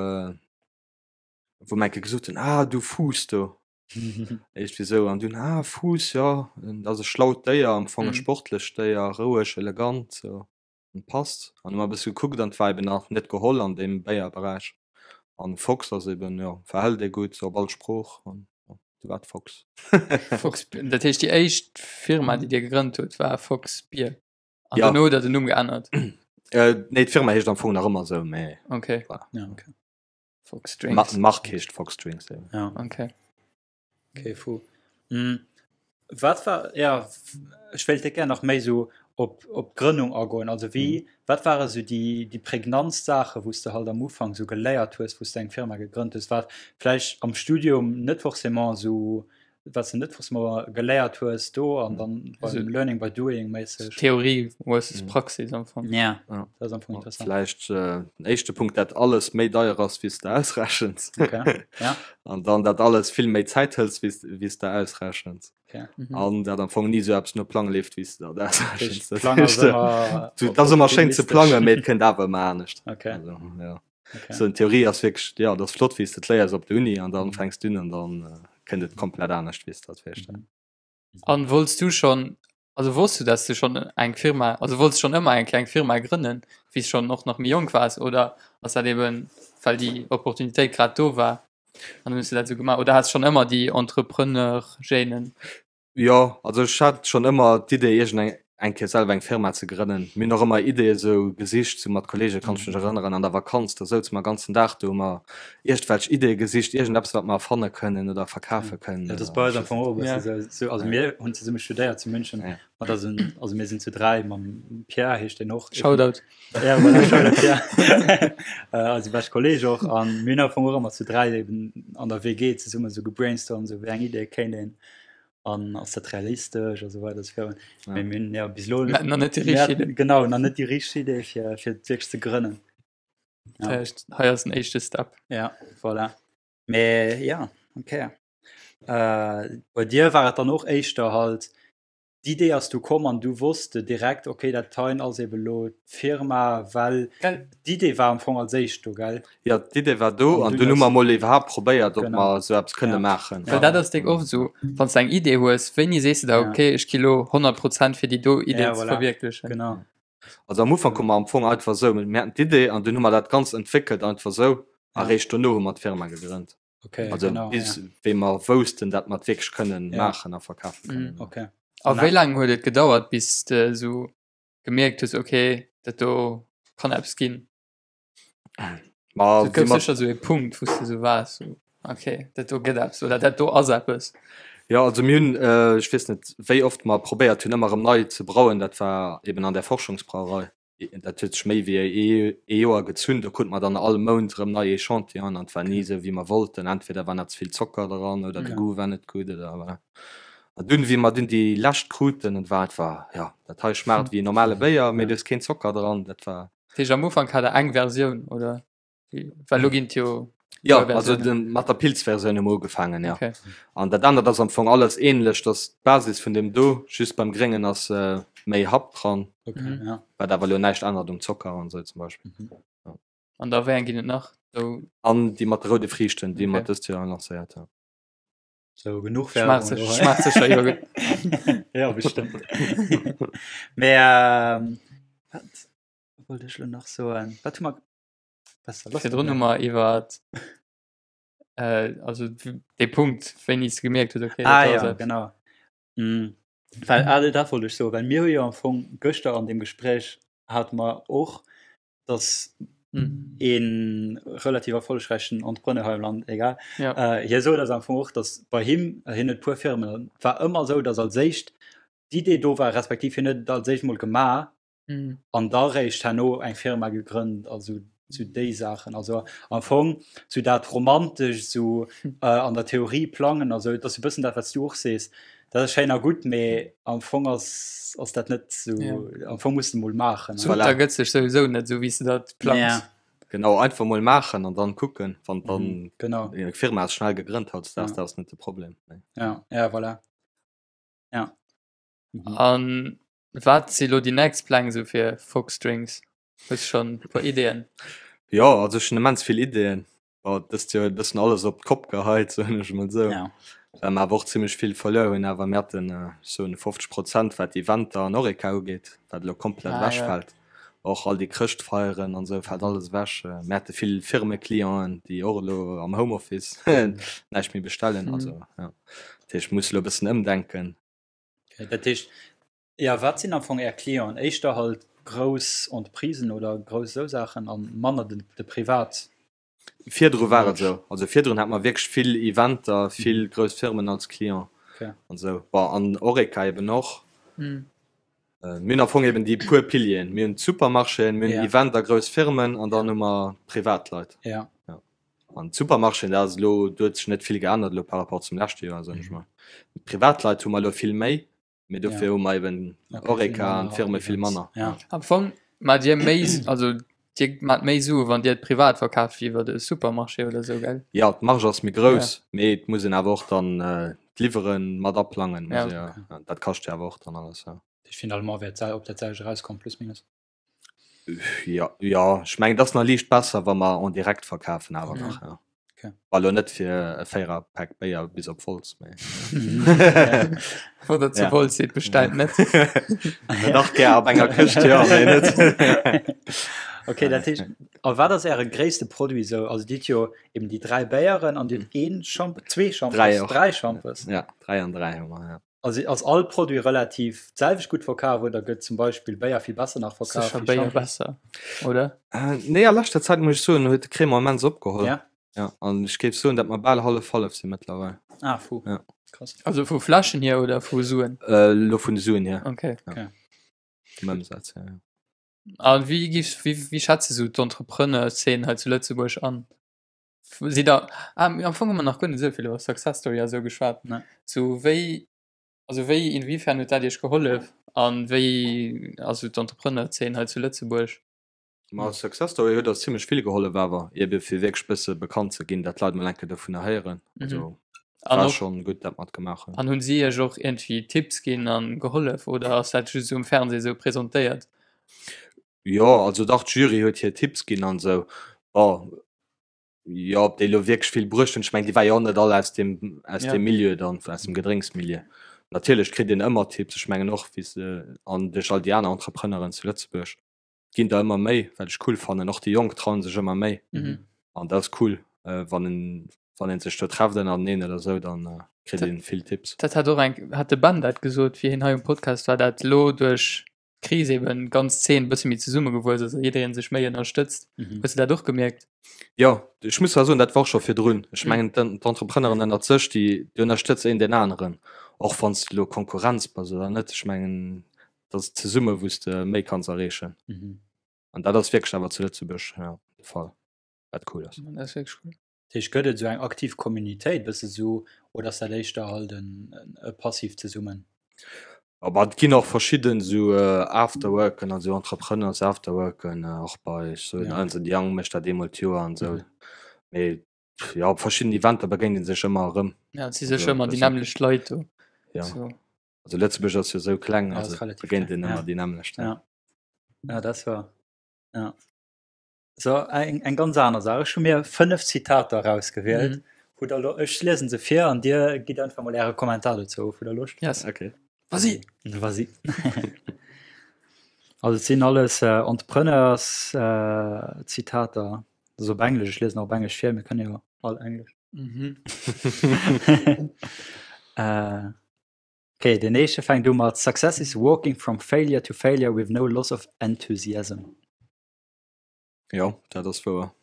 wou mer eng Kéier gesot hunn, Ah, du Fuuss do. Iergendwéi sou. An dunn, Ah, Fuuss, jo, dat ass e schlaut Déier, am Fong e Mhm. sportlecht Déier, roueg, elegant, sou, an passt. An hu mer e bësse gekuckt an et war eben nach net geholl an deem Béierberäich. An Fox ass eben, jo, verhält ee gutt, sou op all Sprooch an jo, du war d'Fox. Fox, dat heescht déi éischt Firma, déi Dir gegrënnt hutt, war Fox Bier. An Ja. duerno hutt Der den Numm geännert. Äh, nee, d'Firma heescht am Fong nach ëmmer sou, mee Okay. voilà. Ja, okay. Fox Drinks. Ma Mark heescht Fox Drinks. Ja. ja. Okay. Okay, fu. Mm. Wat war ja ech wéilt dir gär nach méi so op op d'Grënnung agoen. Also wéi mm. wat ware so déi déi prägnantst Saache, wou s de halt am Ufank so geléiert hues, wou s de eng Firma gegrënnt hues, wat vläicht am Studium net forcément so. wat s de net forcément geléiert hues do an dann beim Learning by Doing méisseg. Theorie versus Praxis am Fong. Ja, dat ass am Fong interessant. Vläicht den éischte Punkt, dat alles méi deier ass, wéi s de ausrechens. Okay, ja. An dann, dat alles vill méi Zäit hëls, wéi s de ausrechens. Okay. An dat am Fong ni esou eppes no Plang leeft, wéi s de dat ausrechens. Dat Plang ass ëmmer Dat ass ëmmer schéin ze plangen, mee et kënnt awer ëmmer anescht. Okay. Also, ja. Okay. So, Theorie ass wierklech, ja, dat ass flott, wéi s de et léiers op der Uni an dann fänks du un an dann kënnt et komplett anescht, wéi s de dat virstells. An wollts du schonn, also wosst du, dass du schonn eng Firma, also wollts schonn ëmmer eng kleng Firma grënnen, wéi s schonn och nach méi jonk waars, oder ass dat eben, well déi Opportunitéit grad do war an dann hues du dat esou gemaach, oder has schonn ëmmer déi Entrepreneur-Genen? Jo, also ech hat schonn ëmmer d'Idee iergend eng eng Kéier selwer eng Firma ze grënnen. Mir hunn och ëmmer Ideeë sou gesicht, sou mat Kolleege kann ech mech erënneren an der Vakanz, do souze mer ganzen Dag do hu mer iergendwelch Ideeë gesicht, iergendeppes wat mer erfanne kënnen oder verkafe kënnen. Dat ass bei eis am Fong och e bësse sou, sou also mir hunn zesumme studéiert zu München mat eisen, also mir sinn zu 3 mam Pierre heescht deen och. Shoutout. Ja, voilà, Shoutout Pierre. Eise beschte Kolleeg och an mir hunn am Fong och ëmmer zu 3 eben an der WG zesumme sou gebrainstormt, sou wéi eng Idee kéint een an ass dat realistesch a sou weider sou virun. Mee mir hunn ja bis elo Mir haten nach net déi richteg Idee. Genau, nach net déi richteg Idee fir fir et wierklech ze grënnen. Ja. Dat heescht, hei ass den éischte Step. Ja, voilà. Mee ja, okay. Äh, bei dir war et dann och éischter halt D'Idee ass du komm an du wosst de direkt, okay, dat heien ass eben elo d'Firma, well d'Idee war am Fong als éischt do, gell? Jo, d'Idee war do an dunn hu mer mol iwwerhaapt probéiert, ob mer esou eppes kënne maachen. Well dat ass déck oft esou, wann s de eng Idee hues, wéini sees de da, okay, ech gi lo 100 Prozent fir déi do Idee ze verwierklechen? Genau. Also am Ufank hu mer am Fong einfach esou, mir haten d'Idee an dunn hu mer dat Ganzt entwéckelt einfach esou a réischt dono hu mer d'Firma gegrënnt. Okay, also genau, bis ja. wéi mer woussten, dat mer et wierklech kënnen ja. maachen a verkafen kënnen. Mm, okay. A wéi laang huet et gedauert, bis de esou gemierkt hues, okay, dat do kann eppes ginn? Ma, Et gouf sécher esou e Punkt, wou s de esou waars, so, okay, dat do gëtt eppes oder dat do ass eppes. Ja, also mir hunn, äh, ech weess net, wéi oft mer probéiert hunn, ëmmer erëm nei ze brauen. Dat war eben an der Forschungsbrauerei. Dat huet sech méi wéi ee Joer gezunn. Do krute mer dann all Mount erëm nei Echantillonen an et war ni esou wéi mer wollten. Entweder war nach ze vill Zocker dran oder de Goût war net gutt oder voilà. An dunn, wéi mer dunn déi lescht kruten, et war einfach, jo, dat hei schmaacht wéi en normale Béier, mee do ass keen Zocker dran. Dat war. Dat heescht, am Ufank hat der eng Versioun, oder? Well lo ginn et jo Ja, also den, mat der Pilzversioun hu mer ugefaangen, ja. Okay. An dat anert ass am Fong alles ähnlech, dass d'Basis vun dem do, just beim Gréngen ass äh, méi Happ dran, Okay, Mhm. ja. wat awer lo näischt ännert um Zocker an sou zum Beispill. Mhm. An da wéi eng ginn et nach? Do An déi mat de roude Friichten, déi mer Okay. dëst Joer lancéiert hunn. So, genuch schmaacht Werbung sech, elo hei. schmaacht sécher jo gutt. Ja, bestimmt. Mee ähm, wat wollt ech lo nach soen? Wat hu mer Virdrun hu mer iwwer äh, also de Punkt wéini s gemierkt huet okay, ah, ja, genau mm. Well, ah, dat wollt ech so well mir hu jo am Fong gëschter an dem Gespräch hat mer och dass mm. een relativ erfollegräichen Entrepreneur hei am Land egal ja. äh, hie sot ass am Fong och dass bei him äh, hien huet puer Firmen war ëmmer sou dass als éischt d'Idee do war respektiv hien huet et als éischt mol gemaach Mhm. An da réischt herno eng Firma gegrënnt, also sou déi Saachen. Also am Fong sou dat Romantesch, sou äh, an der Theorie plangen, also dat ass e bëssen dat, wat s du och sees, dat ass schéin a gutt, mee am Fong ass, ass dat net sou, Ja. am Fong muss de mol maachen. So, da gëtt sech souwisou net sou, wéi s de dat plangs. Ja. Genau, einfach mol maachen an dann kucken, wann dann Mhm, genau. eng Firma ass schnell gegrënnt hautdesdaags, Ja. dat ass net de Problem. Nee. Ja, ja, voilà. Ja. Mhm. An wat si lo déi nächst Pläng esou fir Fox Drinks? Hues schonn e puer Ideeën? Jo, also ech hunn immens vill Ideeën. Bon, dëst Joer huet e bëssen alles op d'Kopp geheit, soen ech emol esou. Ja. Well mer awer och zimmlech vill verluer hunn, awer mir haten, ech soen 50 Prozent wat Eventer an Horeca ugeet, wat elo komplett Ah, ja. ewechfält. Och all déi Chrëschtfeieren an esou fält alles ewech. Mir hate vill Firmeclienten, déi och elo am Homeoffice näischt méi bestellen. Also jo, dat heescht, ech muss elo e bëssen ëmdenken. Okay, dat heescht, ja, wat sinn am Fong Är Clienten? Éischter halt grouss Entreprisen oder grouss esou Saachen an manner de, de Privat? Virdru war et esou. Also virdrun hat mer wierklech vill Eventer, vill grouss Firmen als Client Okay. an esou. Bon, an Horeca eben och. Mir hunn am Fong eben déi puer Pilieren. Mir hunn d'Supermarchéen, mir hunn Ja. Event a grouss Firmen an dann hu mer Privatleit. Ja. Ja. An d'Supermarchéen, dat ass elo, do huet sech net vill geännert elo par rapport zum leschte Joer, soen ech mol. Privatleit hu mer elo vill méi, mee dofir hu mer eben Horeca an d'Firme vill manner. Ja. Am Fong maacht Dir méi, also Dir maacht méi Sue wann Dir et privat verkaaft wéi iwwer de Supermarché oder esou, gell? Jo, d'Marge ass méi grouss, mee et muss een awer och dann d'Liwwere mat aplangen, muss ee jo, dat kascht jo awer och dann alles, jo. Finalement wäert op dat selwecht erauskommen, plus minus. Ja, ja, ech mengen, et ass nach liicht besser, wa mer en direct verkafen awer nach, ja. Okay. War lo net fir e Véiererpack Béier bis op Wolz, mee. Wann der zu Ja. Wolz sidd, bestellt net. Dach gär op enger Këscht, jo, mee net. Okay, dat heescht, a wat ass äre gréisste Produit sou? Also Dir hutt jo eben déi 3 Béieren an Dir hutt een Champ, zwee Shampoos, Dräi och. 3 Shampoos. Ja, 3 an 3 hu mer, ja. Also ass all Produit relativ d'selwecht gutt verkaf oder gëtt zum Beispill Béier vill besser nach verkaf? Sécher Béier besser, oder? Äh, nee, a leschter Zäit muss ech soen, huet de Crémant immens opgeholl. Ja? Ja, an ech géif soen, datt mer bal hallef-hallef si mëttlerweil. Ah, fu. Ja. Krass. Also vu Fläschen hier oder vu Suen? Äh, lo vun de Suen hier. Okay. Okay. Vum Ëmsaz hier, ja. A wéi giffs, wéi, wéi schätze sou d'Entrepreneur-Szene hei zu Lëtzebuerg an? Si der ah, am Fong hu mer nach guer net esou vill iwwer Success Story a sou geschwat. Nee. Sou wéi, also wéi, inwiefern huet dat Iech gehollef an wéi ass sou d'Entrepreneur-Zeen hei zu Lëtzebuerg? Ma Success Story huet eis zimmlech vill gehollef awer, ebe fir wierklech bësse bekannt ze ginn, dat d'Leit mol eng Kéier dovunner héieren. Also An war och, schonn gutt, dat mer et gemaach hunn. an hunn si Iech och iergendwéi Tipps ginn an gehollef oder ass dat just esou um Fernseh sou presentéiert? Jo, also dach, d'Jury huet hir Tipps ginn an esou. Bon, jo, ob déi elo wierklech vill bruecht hunn, ech mengen, déi war jo och net all aus deem, aus Ja. deem Milieu dann, aus dem Gedrénksmilieu. Natierlech kritt een ëmmer Tipps, ech mengen och, wéi se, an duerch all déi aner Entrepreneuren zu Lëtzebuerg, et ginn der ëmmer méi, wat ech cool fannen. Och déi Jonk trauen sech ëmmer méi Mhm. an dat ass cool, wann en, wann een sech do trefft ënnerteneen oder esou, dann kritt een vill Tipps. Dat hat och eng, hat de Ben dat gesot, wéi hien hei um Podcast war, dat elo duerch d'Kris eben d'ganz Zeen e bësse méi zesummegewuess ass a jiddereen sech méi ënnerstëtzt. Mhm. Hues de dat och gemierkt? Jo, ech muss zwar soen, dat war och scho virdrun. Ech mengen, d'Entrepreneuren ënnert sech, déi, déi ënnerstëtze een deen aneren, och wann s de elo Konkurrenz bass oder net. Ech mengen, dat ass zesumme wou s de méi kanns erreechen. Mhm. An dat ass wierklech awer zu Lëtzebuerg, jo, de Fall, wat cool ass. Dat ass wierklech cool. Dat heescht, gëtt et esou eng aktiv Communitéit, bësse sou, oder ass dat éischter halt en, e passiivt Zesummen? Aber et ginn och verschidden esou Afterworken, also Entrepreneurs Afterworken, och bei ech soen Ja. Ernst and Young mécht dat eemol d'Joer an esou. Mee jo, op verschidden Eventer begéint ee sech ëmmer erëm. Ja, et si Also sécher ëmmer déi bëssen, nämmlecht Leit do. ja. So. Also Lëtzebuerg ass jo esou kleng, Ja, ass also relativ begéint kleng, een ja. ëmmer déi nämmlecht, ja. Ja. Ja, dat ass wahr. Ja. So, eng, eng ganz aner Saach. Ech hu mir fënnef Zitater erausgewielt. Mhm. Hutt der Lo ech liesen se vir an Dir gitt einfach mol Äre Kommentar dozou of. Hutt der Loscht? Yes. Okay. Vas-y! Vas-y. Also et sinn alles äh, Entrepreneurs äh, Zitater. Das ass op Englesch, ech liesen och op Englesch vir, mir kënne jo all Englesch. Mhm. äh, okay, den éischte fänkt u mat Success is walking from failure to failure with no loss of enthusiasm. Jo, dat ass wouer.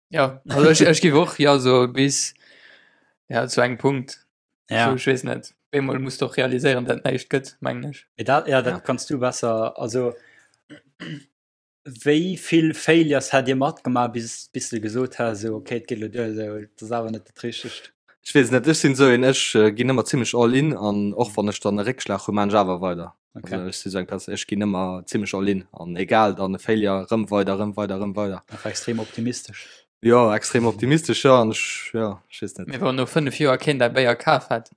Ja, also ech, ech géif och ja so bis ja, zu engem Punkt. Ja. So, ech weess net. Bemol muss doch realiséieren, dat näischt gëtt, mengen ech. Mee dat, ja, dat Ja. kanns du besser. Also wéi vill Failures hat Dir matgemaach, bis, bis du gesot has, so, okay, et geet elo duer, so, dat ass awer net dat Richtegt? Ech weess net, ech sinn esou een, ech ginn ëmmer zimmlech all in an och wann ech dann e Réckschlag hunn, maan ech awer weider. Okay. Also ech si sou eng Persoun, ech ginn ëmmer zimmlech all in an egal dann e Failure, rëm weider, rëm weider, rëm weider. Einfach extrem optimistesch. Jo, extrem optimistesch, jo, an ech, jo, ech weess net. Mee wann no 5 Joer keen däi Béier kaf hätt,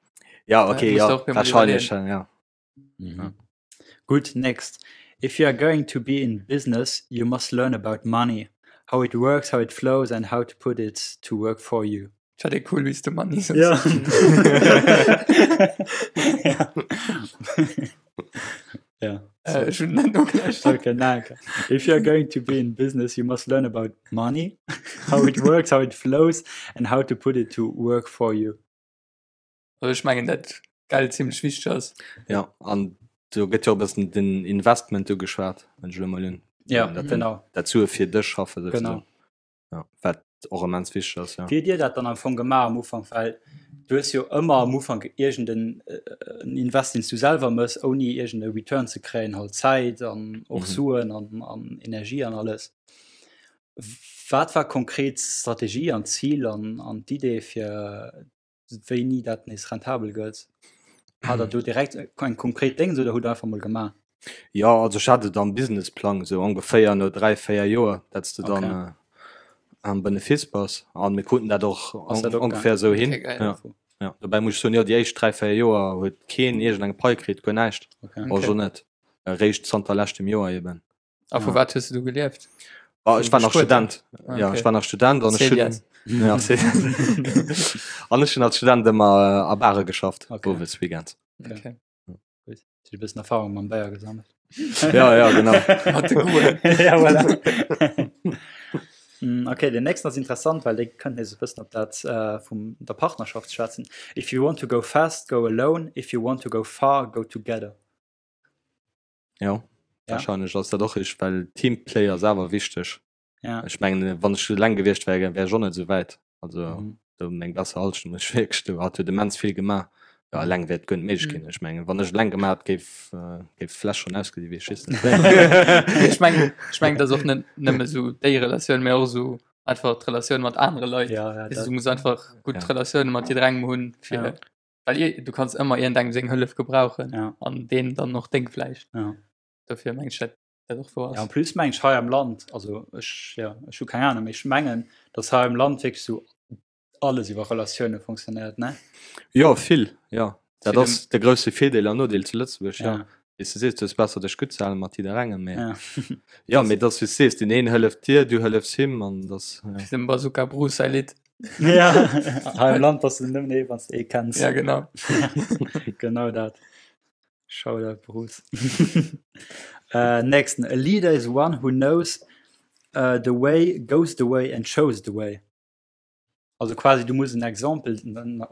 Ja, da okay, muss jo, de och bemol wahrscheinlech, iwwerleeën. ja. Mhm. Gutt, next. If you are going to be in business, you must learn about money, how it works, how it flows and how to put it to work for you. Ech hat ee cool wéi s de Money soos. Ja. ja. ja. Äh, ech hunn net nogelauschtert. Okay, nein, okay. If you are going to be in business, you must learn about money, how it works, how it flows and how to put it to work for you. Also ech mengen dat Geld zimmlech wichteg ass. Ja, an do gëtt jo e bëssen den Investment ugeschwat, wann ech elo mol hunn. Ja, dat, genau. Dat Sue fir dech schaffe Genau. Ja, wat och immens wichteg ass, ja. Wéi hutt Dir dat dann am Fong gemaach am Ufank? Well du hues jo ëmmer am Ufank iergend en Invest, deen s du selwer mëss, ouni iergend e Return ze kréien, halt Zäit an och Mhm. Suen an, an Energie an alles. Wat war konkret d'Strategie an d'Zil an, an d'Idee fir wéini dat nees rentabel gëtt? Hat der do direkt eng konkret Déngs oder hutt der einfach mol gemaach? Jo, also ech hat et am Businessplang esou ongeféier no 3, 4 Joer, dat s de dann okay. am Benefice bass. An mir kruten dat och ongeféier esou hin. Okay, geil. Ja. Ja. Dobäi muss ech soen, jo, déi éischt 3, 4 Joer huet keen iergendeng Pai kritt, guer näischt. Okay. Also net. Eréischt zanter leschtem Joer eben. A vu wat hues du gelieft? Ah, ech war nach Student. Ah, ja, ech war nach Student an ech hunn ja, an ech hunn als Student ëmmer äh, a Bare geschafft, okay. owes Weekends. Okay. okay. Gut. Du bist Erfahrung mam Beier gesammelt. ja, ja, genau. Mat de Goûten. ja, voilà. Mm, okay, den nächsten ass interessant, well dee kënnt nees e bëssen op dat äh, vum der Partnerschaft schwätzen. If you want to go fast, go alone. If you want to go far, go together. Ja, ja. wahrscheinlech ass dat och richteg, well Teamplay ass awer wichteg. Ja. Ech mengen, wann ech eleng gewiescht wär, wär ech och net esou wäit. Also mhm. do eng besser Halschent muss ech wierklech, do hat huet immens vill gemaach. Ja, eleng wär et guer net méiglech mhm. ginn. Ech mengen, wann ech eleng gemaach hätt, géif äh, géif d'Fläsch schon ausgesi wéi ech weess net wéi. Ech mengen, ech mengen, dat ass och net nëmme sou déi Relatioun, mä och sou einfach d'Relatioun mat anere Leit. Ja, ja, du muss einfach gutt ja. Relatioune mat jidderengem hunn fir ja. Well ir, du kanns ëmmer iergendengem seng Hëllef gebrauchen ja. an deen dann och deng vläicht. Ja. Dofir meng ech dat dat och wouer Ja, en plus meng ech hei am Land, also ech, ja, ech hu keng Ahnung, mee ech mengen, dass hei am Land wierklech sou alles iwwer Relatioune funktionéiert, ne? Jo, vill, jo. Dat ass de grousse Virdeel an Nodeel zu Lëtzebuerg, ja. ja. Wéi s du sees, du hues besser dech gutt ze halen mat jidderengem, mee ja. ja, mee dat ass wéi s du sees, deen een hëlleft dir, du hëllefs him an dat, ja. Dem Bazooka Bruce säi Lidd. Ja, hei am Land bass du nëmmen ee wann s de ee kenns. Ja, genau. Genau dat. Shoutout Bruce. uh, nächsten. A leader is one who knows uh, the way, goes the way and shows the way. Also quasi du muss en Exempel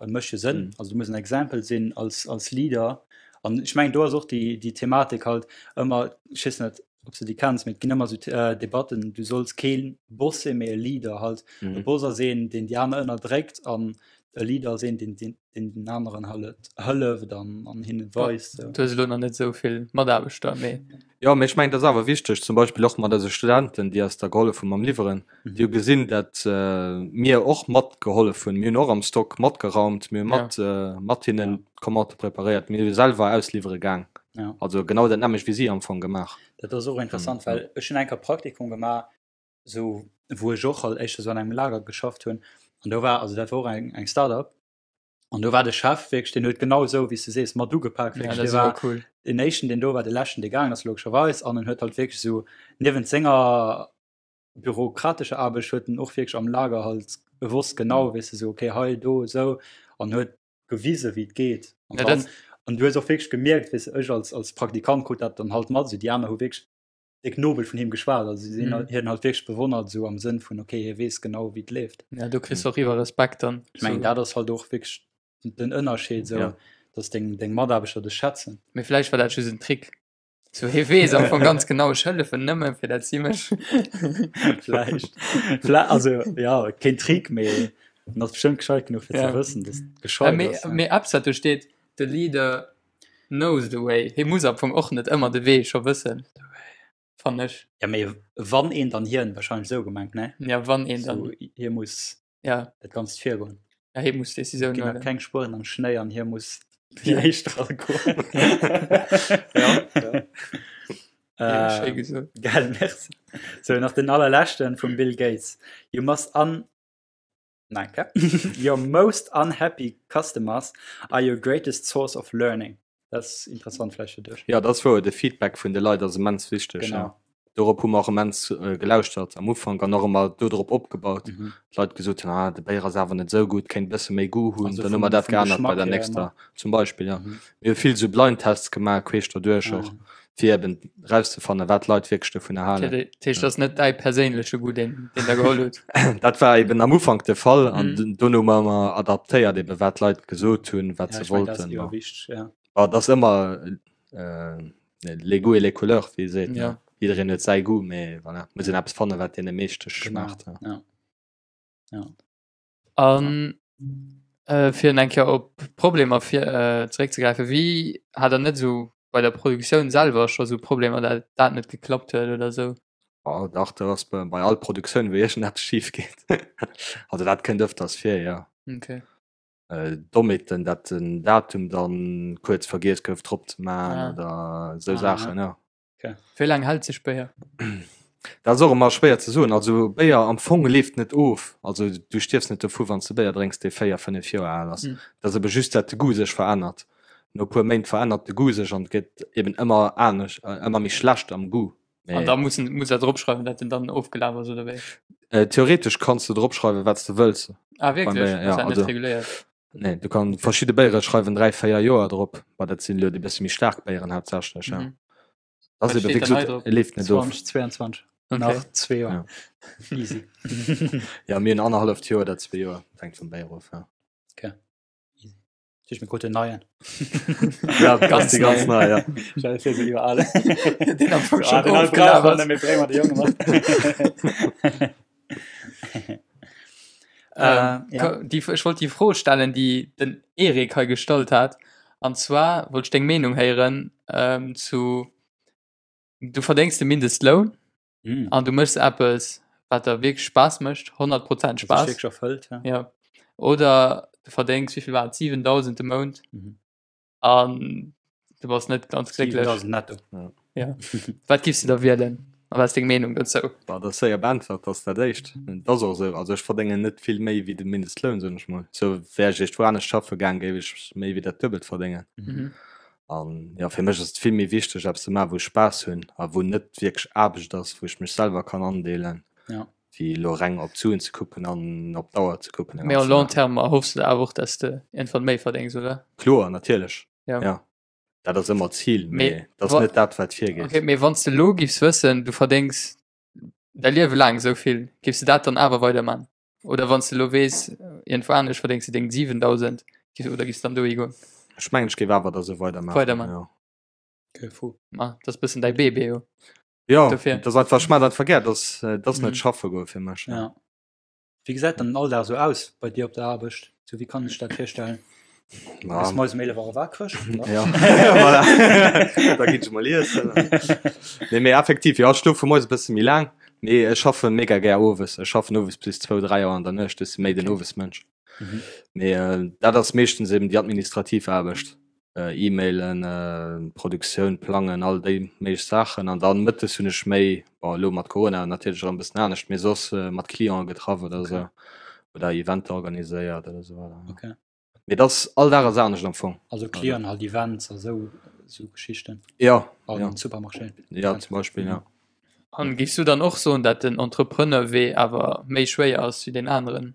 mécht jo Sënn, mhm. also du muss en Exempel sinn als, als Leader. An ech meng do ass och déi, déi Thematik halt ëmmer, ech weess net, ob du déi kenns, mee et ginn ëmmer sou äh, Debatten, du solls keen Boss sinn, mee e Leader halt. Mhm. E Boss ass een, deen déi aner ënnerdréckt an e Leader ass een, deen, deen, deen den aneren halt hëlleft an, an hinne weist. So. Du hues elo nach net esou vill Mataarbechter, mee. Jo, mee ech mengen, dat ass awer wichteg, zum Beispill och mat eise Studenten, déi eis da gehollef hu mam Liwweren, mhm. déi hu gesinn, dat äh, mir och matgehollef hunn. Mir hunn och am Stock matgeraumt, mir hu mat, ja. äh, mat hinnen ja. Commande preparéiert, mir hu selwer ausliwwere gaang. Ja. Also genau dat nämmlecht wéi si am Fong gemaach. Dat ass och interessant, well ech hunn eng Kéier Praktikum gemaach, sou wou ech och halt éischter sou an engem Lager geschafft hunn an do war, also dat war och eng eng Start-up an do war de Chef wierklech, deen huet genau esou wéi s du sees mat ugepak Ja, wierklech. dat Dee ass war iwwer cool. deen éischten deen do war, de leschten dee gaangen ass logescherweis an en huet halt wierklech sou niewent senger bürokratescher Aarbecht huet en och wierklech am Lager halt gewosst genau, weess de, sou okay hei do esou an huet gewise wéi et geet an Ja, dann dat- an du hues och wierklech gemierkt weess de, ech als als Praktikant krut dat dann halt mat, esou déi aner hu wierklech déck nobel vun him geschwat, also si sinn Mhm. hien halt wierklech bewonnert esou am Sënn vun okay hie weess genau wéi et leeft. Ja, do kriss du och iwwer Respekt dann. Ech mengen dat ass halt och wierklech den Ënnerscheed esou, Ja. dass deng deng Mataarbechter dech schätzen. Mee vläicht war dat just en Trick. So hie weess am Fong ganz genau, ech hëllefen nëmme fir dat si mech. Vläicht. Vlä also ja keen Trick, mee en ass bestëmmt gescheit genuch fir Ja. ze wëssen, dass et Äh, gescheit mee ass. Ja. mee eppes wat do steet, the leader knows the way. Hie muss am Fong och net ëmmer de Wee scho wëssen, fannen ech. Ja, mee wann een, dann hien, wahrscheinlech esou gemengt, ne? Ja, wann een dann. So, hie muss Ja. dat Ganzt virgoen. Ja, hie muss Decisioun Ginn nach huelen. keng Spueren am Schnéi an hie muss déi éischt eragoen. Ja, ja. Ja, Äh, schéi gesot. Gell, merci. So, nach den allerleschten vum Bill Gates. You must un Nein, okay. Your most unhappy customers are your greatest source of learning. Dat ass interessant vläicht fir dech. Ja, dat ass wouer, de Feedback vun de Leit ass immens wichteg. Genau. Ja. Dorop hu mer och immens äh, gelauschtert am Ufank an och ëmmer dodrop opgebaut. Mhm. D'Leit gesot hunn, ah, de Béier ass awer net esou gutt, kéint e bësse méi Goût hunn. Also Dann hu vum, mer dat vum geännert bei Geschmack der hier nächster, ëmmer. zum Beispill, ja. Mhm. Mir hu vill sou Blind-Tests gemaach, queesch derduerch Ah, och, ja. fir eben rauszefannen, wat d'Leit wierklech dovunner halen. Dat heescht, dat ass net däi perséinleche Goût, deen deen der geholl huet? Dat war eben am Ufank de Fall an Mhm. dono hu mer ëmmer adaptéiert, eben wat d'Leit gesot hunn, wat Ja, se ech meng, dat ass wollten. iwwer wichteg, ja. Bon, et ass ëmmer äh, les goûts et les couleurs, wéi ee seet. Ja. Ne? Jiddereen huet säi Goût, mee voilà, muss een eppes fannen, wat deene meeschte Genau, schmaacht. Ja. ja. Ja. An äh, fir eng Kéier op Problemer fir äh, zeréckzegräifen, wéi hat der net esou bei der Produktioun selwer scho sou Problemer, dat dat net geklappt huet oder sou? Oh, dach, dat ass bei, bei all Produktioun, wou iergendeppes schif geet. Also dat kënnt ëfters vir, jo. Okay. Äh, Dommheeten, dat den Datum dann kuerz vergiess gouf drop ze maachen Ah. oder esou Ah, Saachen, ja. Okay. Wéi laang hält sech Béier? Dat ass och ëmmer schwéier ze soen. Also Béier am Fong leeft net of. Also du stierfs net dovu wann s de Béier drénks, dee 4, 5 Joer al ass. Mm. Dat ass ebe just, dat de Goût sech verännert. No e puer Méint verännert de Goût sech an gëtt eben ëmmer anescht, äh, ëmmer méi schlecht am Goût. An Mee da muss en, muss er dropschreiwen, dat en dann ofgelaf ass oder wéi? äh, theoretesch kanns du dropschreiwen, wat s de wëlls. Ah, Beim wierklech? Béier, ja, Ass dat net also reguléiert? nee, du kann verschidde Béiere schreiwen 3, 4 Joer drop. Bah, dat sinn elo déi bësse méi staark Béieren haaptsächlech, ja. Mhm. Das Wat eben, steet wéi dann hei gesot, drop? e leeft net of. 2022. Okay. Nach zwee Joer. Ja. Easy. Ja, mir hunn annerhalleft Joer oder zwee Joer, hänkt vum Béier of, ja. Okay. Easy. Sich mir krut den neien. Ja, ganz die ganz nei, ja. Stell dir vor, iwwer alle. Den am Fong Ah, schon den ofgelaf brauchen ass. wir, bréngen wir de Jonge mat. Ähm, Äh, ja. ko- die, ich wollte die Fro stellen, die den Erik hei gestallt hat. An zwar wollte ich deng Meenung héieren ähm, zu du verdéngs de Mindestloun Mm. an du méchs eppes, wat der wierklech Spaass mécht, 100 Prozent Dat ass Spaass. wierklech erfëllt, ja. Ja. Oder du verdéngs, wéi vill war et, 7.000 de Mount Mhm. an du bass net ganz glécklech. 7.000 netto. Ja. Wat giffs du da wielen? A wat ass deng Meenung dozou? Bah, dat ass séier beäntwert, dat ass dat éischt. Dat ass och esou. Also ech verdéngen net vill méi wéi de Mindestloun, soen ech mol. Sou wär ech eescht wou anescht schaffe gaang, géif ech méi wéi dat Duebelt verdéngen. Mhm. An jo, fir mech ass et vill méi wichteg, eppes ze maachen, wou ech Spaass hunn a wou net wierklech Aarbecht ass, wou ech mech selwer kann andeelen, Ja. wéi elo reng op d'Suen ze kucken an op d'Auer ze kucken den Mee à ganzen long Dag. terme erhoffs du der awer och, dass de iergendwann méi verdéngs, oder? Kloer, natierlech. Ja. Ja. Dat ass ëmmer d'Zil, Mee mee dat ass wa- net dat, wat virgeet. Okay, mee wann s de elo giffs wëssen, du verdéngs däi Liewe laang esou vill, giffs de dat dann awer weiderman? Oder wann s de elo weess, iergendwou anescht verdéngs de deng 7.000, giffs oder giffs dann dohi goen? Ech mengen, ech géif awer da sou weidermaachen, Weiderman. jo. Okay, fou. Ma dat ass bëssen däi Bébé, jo. Jo, Dofir. dat ass einfach, ech maachen dat einfach gär, dat ass, dat ass net Mhm. schaffe goe fir mech. Ja. Wéi gesäit dann den Alldag sou aus bei dir op der Aarbecht? Sou wéi kann ech dat virstellen? Ja. Bist moies um 11 Auer wakreg? Ja, voilà. Da ginn ech mol iessen. Nee, mee effektiv, jo, ech schlofe moies e bësse méi laang, mee ech schaffe mega gär owes. Ech schaffen owes bis zwou, dräi Auer an der Nuecht. Ech si méi den Owesmënsch. Mhm. Mee äh, dat ass meeschtens eben déi administrativ Aarbecht. Äh, E-Mailen, äh, Produktioun plangen, all déi méiglech Saachen. An dann mëttes hunn ech méi, bon, elo mat Corona natierlech erëm e bëssen anescht, mee soss äh, mat Clienten getraff oder Okay. esou. Oder Eventer organiséiert oder esou weider. Okay. Mee dat all Dag ass anescht am Fong. Also Clienten halt Events a sou sou Geschichten. Ja, An ja. Supermarché. Ja, zum Beispill, ja. An giffs du dann och soen, dat den Entrepreneurwee awer méi schwéier ass wéi deen aneren?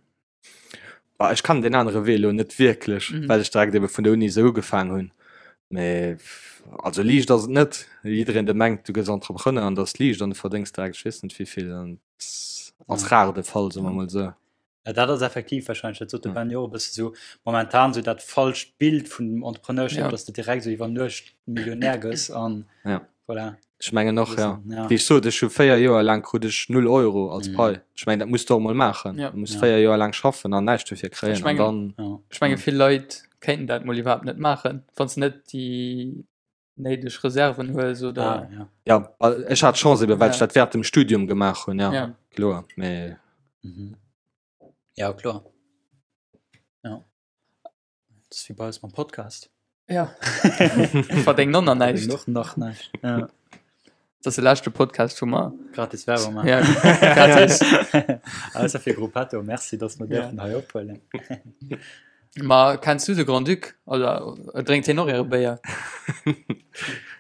Bah, ech kann den anere Wee elo net wierklech, Mhm. well ech direkt ebe vun der Uni esou ugefaang hunn. Mee also liicht ass et net. Jiddereen dee mengt du gëss Entrepreneur an dat ass liicht an du verdéngs direkt ech weess net wéivill, an ass Ja. rar de Fall, soe mer mol esou. Ja, dat ass effektiv wahrscheinlech, dat sot de Ja. Ben jo och e bësse sou, momentan sou dat falscht Bild vun dem Entrepreneurship, Ja. dass de direkt sou iwwer Nuecht Millionär gëss an Ja. voilà. Ech mengen och, ja. Ja. Wéi ech sot, ech hu 4 Joer laang krut ech 0 Euro als Mhm. Pai. Ech mengen, dat muss de och mol maachen. Ja. Du muss Ja. 4 Joer laang schaffen an näischt dofir kréien. Ech An mengen- dann, Ja. Ech menge vill Leit kéinten dat mol iwwerhaapt net maachen, wann s de net déi néideg Reserven hues oder. Ah, ja. ja, well ech hat d'Chance eben, well ech Ja. dat während dem Studium gemaach hunn, ja, Ja. kloer. Mee Mhm. Ja, kloer. Ja. Dat ass wéi bei eis mam Podcast. Ja. Verdéngen och nach näischt. Och nach näischt. Ja. Dat ass de leschte Podcast, wou mer. Gratis Werbung maachen. Ja, gratis. Ausser fir Gruppetto. Merci, dass mer Ja. dierfen hei ophuelen. Ma kenns du de Grand-Duc? Oder drénkt hien och äre Béier?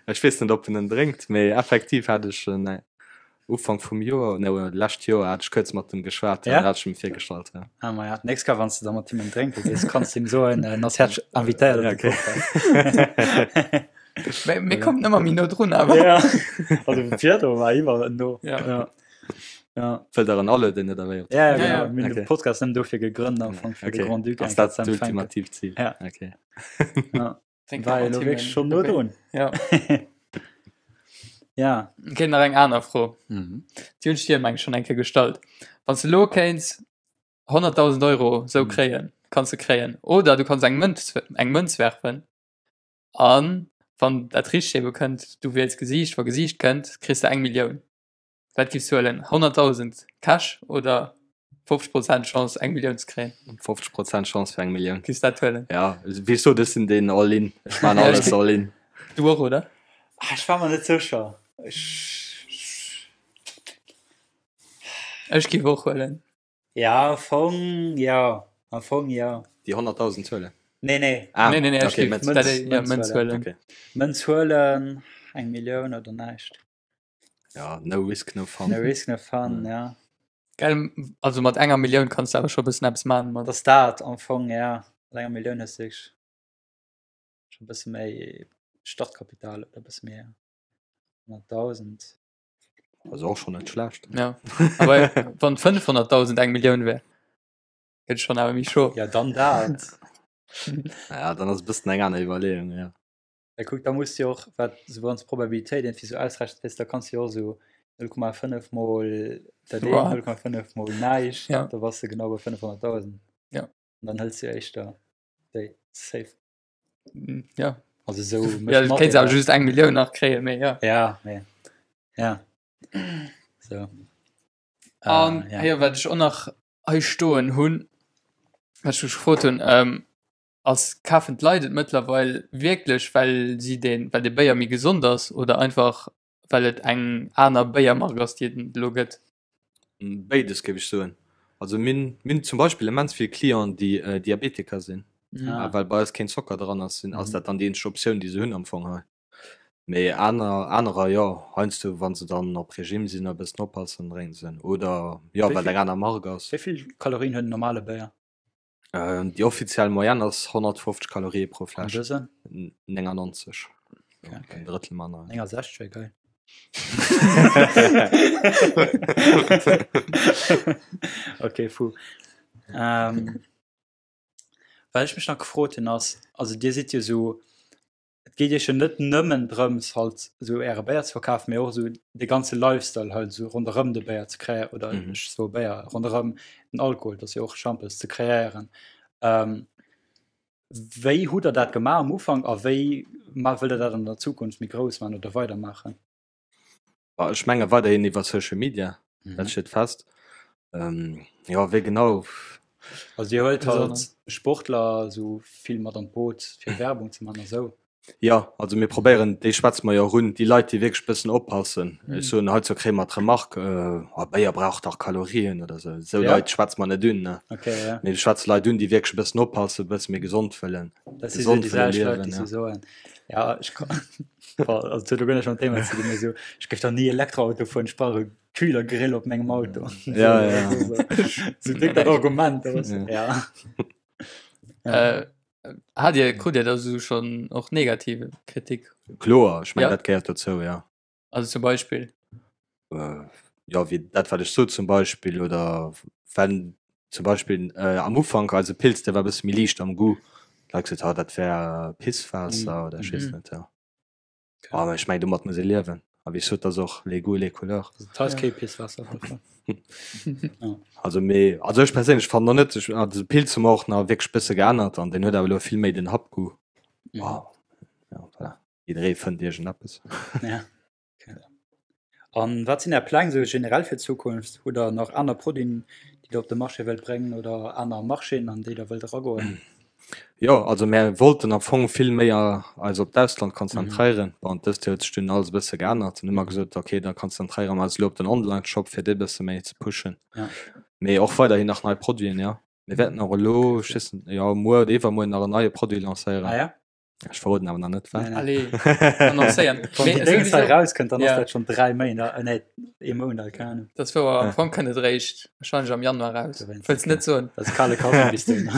Ech weess net, ob en en drénkt, mee effektiv hat ech en Ufank vum Joer, nee, oder lescht Joer hat ech kuerz mat em geschwat, Ja? ja? hat ech em virgestallt, ja. Ah, ma ja, d'nächst Kéier, wann s de da mat him en drénke gees, kanns de him soen, en ass häerzlech invitéiert op Ja, de okay. Podcast. Mir, mir kommen ëmmer méi no drun, awer. Ja, also virdru war iwwer no. Ja. Ja. Ja. Wëllt der en alueden oder wéi? Ja, ja, Ja, genau. ja. Mir hunn de Okay. Podcast nëmmen dofir gegrënnt am Fong, fir de Okay. Grand Duc Ass eng Kéier dat ze empfänken. d'ultimativt Zil? Ja. Okay. Ja. Drénkt War mat elo him wierklech en schonn no Béier. drun. Ja. Ja. Okay, nach eng aner Fro. Mhm. Déi hunn ech dir, meng ech, schonn eng Kéier gestallt. Wann s de elo kéints 100.000 Euro sou Mhm. kréien, kanns de kréien, oder du kanns eng Mënz, eng Mënz werfen an wann dat Richtegt ebe kënnt, du wiels Gesiicht, wa Gesiicht kënnt, kriss de eng Millioun. Wat giffs du huelen, 100.000 Cash oder 50 Prozent Chance eng Millioun ze kréien? 50 Prozent Chance fir eng Millioun. Giffs dat huelen? Ja, wéi ech sot, ech sinn deen all in. Ech maan alles all in. Du och, oder? Ah, ech war mer net sécher. Ech. Ech giff och huelen. Ja, am Fong jo. Am Fong jo. Déi 100.000 huelen? Nee, nee. Ah, nee, nee, nee, okay, Mënz, Mënz, ja, Mënz huelen. Okay. Mënz huelen, eng Millioun oder näischt. Ja, no risk, no fun. No risk, no fun, mm. ja. Gell, also mat enger Millioun kannst du awer scho bëssen eppes man. Mat. Das dat am Fong, ja. Mat enger Millioun hues du scho bësse méi Startkapital oder bësse méi. 100.000. Also och schon net schlecht. Ja. Aber wann 500.000 eng Millioun wär, gëtt schon awer méi scho. Ja, dann dat. Ja, dann ass e bëssen eng aner Iwwerleeung, ja. Ja, kuck, da muss du och wat so wann Probabilitéit irgendwie so ausrechnen wis, da kannst du jo och so 0,5 mol dat eent, Wow. 0,5 mol näischt, Ja. da bass de genau bei 500.000. Ja. An dann hëls du éischter déi safe. Mm, Ja. Also so Ja, du kéints awer just eng Millioun nach kréien, mee ja. Ja, mee ja. So. An Äh, ja. ja, wat ech och nach hei stoen hunn, wat ech mech gefrot hunn, ähm, ass kafen d'Leit et mëttlerweil wierklech well si den well de Béier méi gesond ass oder einfach well et eng aner Béiermark ass déi et elo gëtt? Béides géif ech soen. Also mir hunn mir hunn zum Beispill immens vill Clienten déi Diabetiker sinn. Ah. A well bei eis keen Zocker dran ass, sinn ass dat dann déi eenzeg Optioun déi se hunn am Fong hei. Mee aner anerer jo, heiansdo wa se dann op Regime sinn a bëssen oppassen, drénke se en. Oder jo Wéi well et vill eng aner Mark ass. wéi vill Kalorien huet en normale Béier? Déi offiziell Moyenne ass 150 Kalorie pro An Fläsch. dësen? 99. Okay. En Drëttel manner. 69 wär geil. Okay, fu. Ähm, wat ech mech nach gefrot hunn ass, also Dir sidd jo sou, Et geet iech jo net nëmmen drëms halt esou äre Béier ze verkafen, mee och esou de ganze Lifestyle halt esou ronderëm de Béier ze kreéieren oder mm -hmm. ech soe Béier ronderëm den Alkohol, dat ass jo och Schampes ze kreéieren. Ähm, wéi hutt der dat gemaach am Ufank a wéi wëllt der dat an der Zukunft méi grouss maachen oder weidermaachen? Ech menge weiderhin iwwer Social Media, mhm. dat steet fest. Ähm, ja, wéi genau? Also Dir huelt halt Sportler sou vill mat an d'Boot fir Werbung ze man a sou. Ja, also mir probéieren, déi schwätze mer jo och un, déi Leit, déi wierklech bëssen oppassen. Ech soen, heizou kréie mer d'Remarque, oh, Béier brauch dach Kalorien oder sou. Esou Ja. Leit schwätze mer net un, ne. Okay, ja. Mee mir schwätze Leit un, déi wierklech e bëssen oppassen, e bësse méi gesond wëllen, Dat si sou gesond déi wëlle selwecht Leit, liewen, déi ja. sou soen, ja, ech ka, bon, also et huet elo guer näischt mam Thema ze dinn, mee sou, ech géif dach ni Elektroauto fueren, ech brauch e Kühlergrill op mengem Auto. Ja, ja. So, so dick dat Argument. Ja. ja. Äh, hat Dir, krut Dir da so schon och negative Kritik? Kloer, ech meng, Ja. dat gehéiert dozou, ja. Also zum Beispill? Äh, ja, wéi dat, wat ech sot zum Beispill, oder wenn zum Beispill äh, am Ufank eise Pilz, dee war e bësse méi liicht am Goût, da hu gesot, ah, dat wär Pisswaasser oder ech weess Mhm. net, ja. Aber ech meng, domat muss ee liewen. A wéi ech sot, dat ass och les goûts et les couleurs. Dat ass kee Pisswaasser. Also mee, also ech perséinlech fannen och net, ech, also de Pilz hu mer och nach wierklech bësse geännert an deen huet awer elo vill méi den Happgoût. Mhm. Wow. Ja, voilà. Jidderee fënnt iergendeppes. Ja. Okay. An wat sinn Är Pläng sou generell fir d'Zukunft? Hutt Der nach aner Produiten, déi Der op de Marché wëllt bréngen oder aner Marchéen, an déi Der wëllt eragoen? Jo, also mär wollten am Fong vill méi eis op d'Ausland konzentréieren. Bon, dëst Joer huet sech dunn alles e bësse geännert. Dann hu mer gesot, okay, da konzentréiere mer eis elo op den Online-Shop, fir dee bësse méi ze pushen. Mee och weiderhin nach nei Produiten, jo. Mir wäerten och elo, ech weess net, jo, muer oder iwwermuer nach en neie Produit lancéieren. Ah ja? Ech verroden awer nach net wat. Nee, nee. Allez, annoncéieren. Wann Mee déi Déngs hei sowieso, rauskënnt, dann ass ja. dat schonn 3 Méint, äh, nee, ee Mount al, keng Ahnung. Dat ass wouer, am Fong kënnt et eréischt wahrscheinlech am Januar raus. Dowéinst, Wëlls net soen. Dat ass kale Kaffi bis dohin.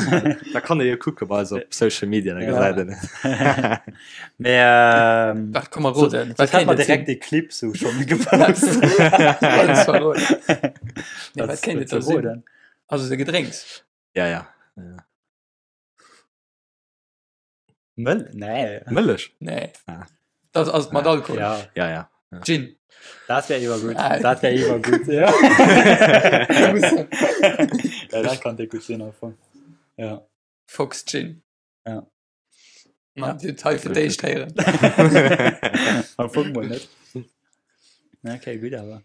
Da kann ee jo kucke bei eis op Social Media, da Ja. gesäit een et. Mee, ähm, Wat komm mer roden? Wat Wat hätt kéint mer et direkt sinn? dee Clip sou schonn gepost. Alles verroden. Nee, Dat wat kéint dat et ze da sinn? roden. Also de Gedrénks. Ja, ja. ja. Mëll? Nee. Mëllech? Nee. Ah. Dat ass mat Alkohol. Ja. Ja, ja. Gin. Dat wär iwwer gutt. Ah. Dat wär iwwer gutt, ja. ja, dat kann déck gutt sinn am Fong. Ja. Fox Gin. Ja. Man, ja. Detail fir d'éischt héieren. Am Fong mol net. Okay, gutt awer.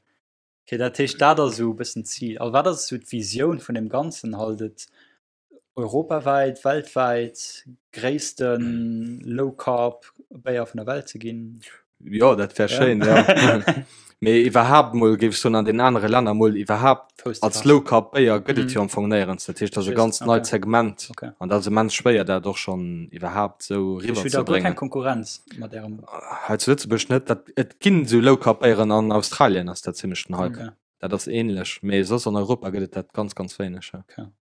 Okay, dat heescht dat ass esou e bëssen d'Zil. A wat ass esou d'Visioun vun deem Ganzen? Halt et europawäit, weltwäit gréisste Low-Carb Béier vun der Welt ze ginn? Jo, dat wär schéin, ja. Mee iwwerhaapt mol, géif ech soen, an den anere Länner mol iwwerhaapt als Low-Carb Béier gëtt et jo am Fong néierens. Dat heescht, dat ass e ganz neit Segment an dat ass immens schwéier, dat och schonn iwwerhaapt esou eriwwer ze bréngen. Keng Konkurrenz mat ärem? Hei zu Lëtzebuerg net. Dat, et ginn esou Low-Carb Béieren, an Australien ass dat zimmlech den Hype. Dat ass ähnlech, mee soss an Europa gëtt et dat ganz, ganz wéineg.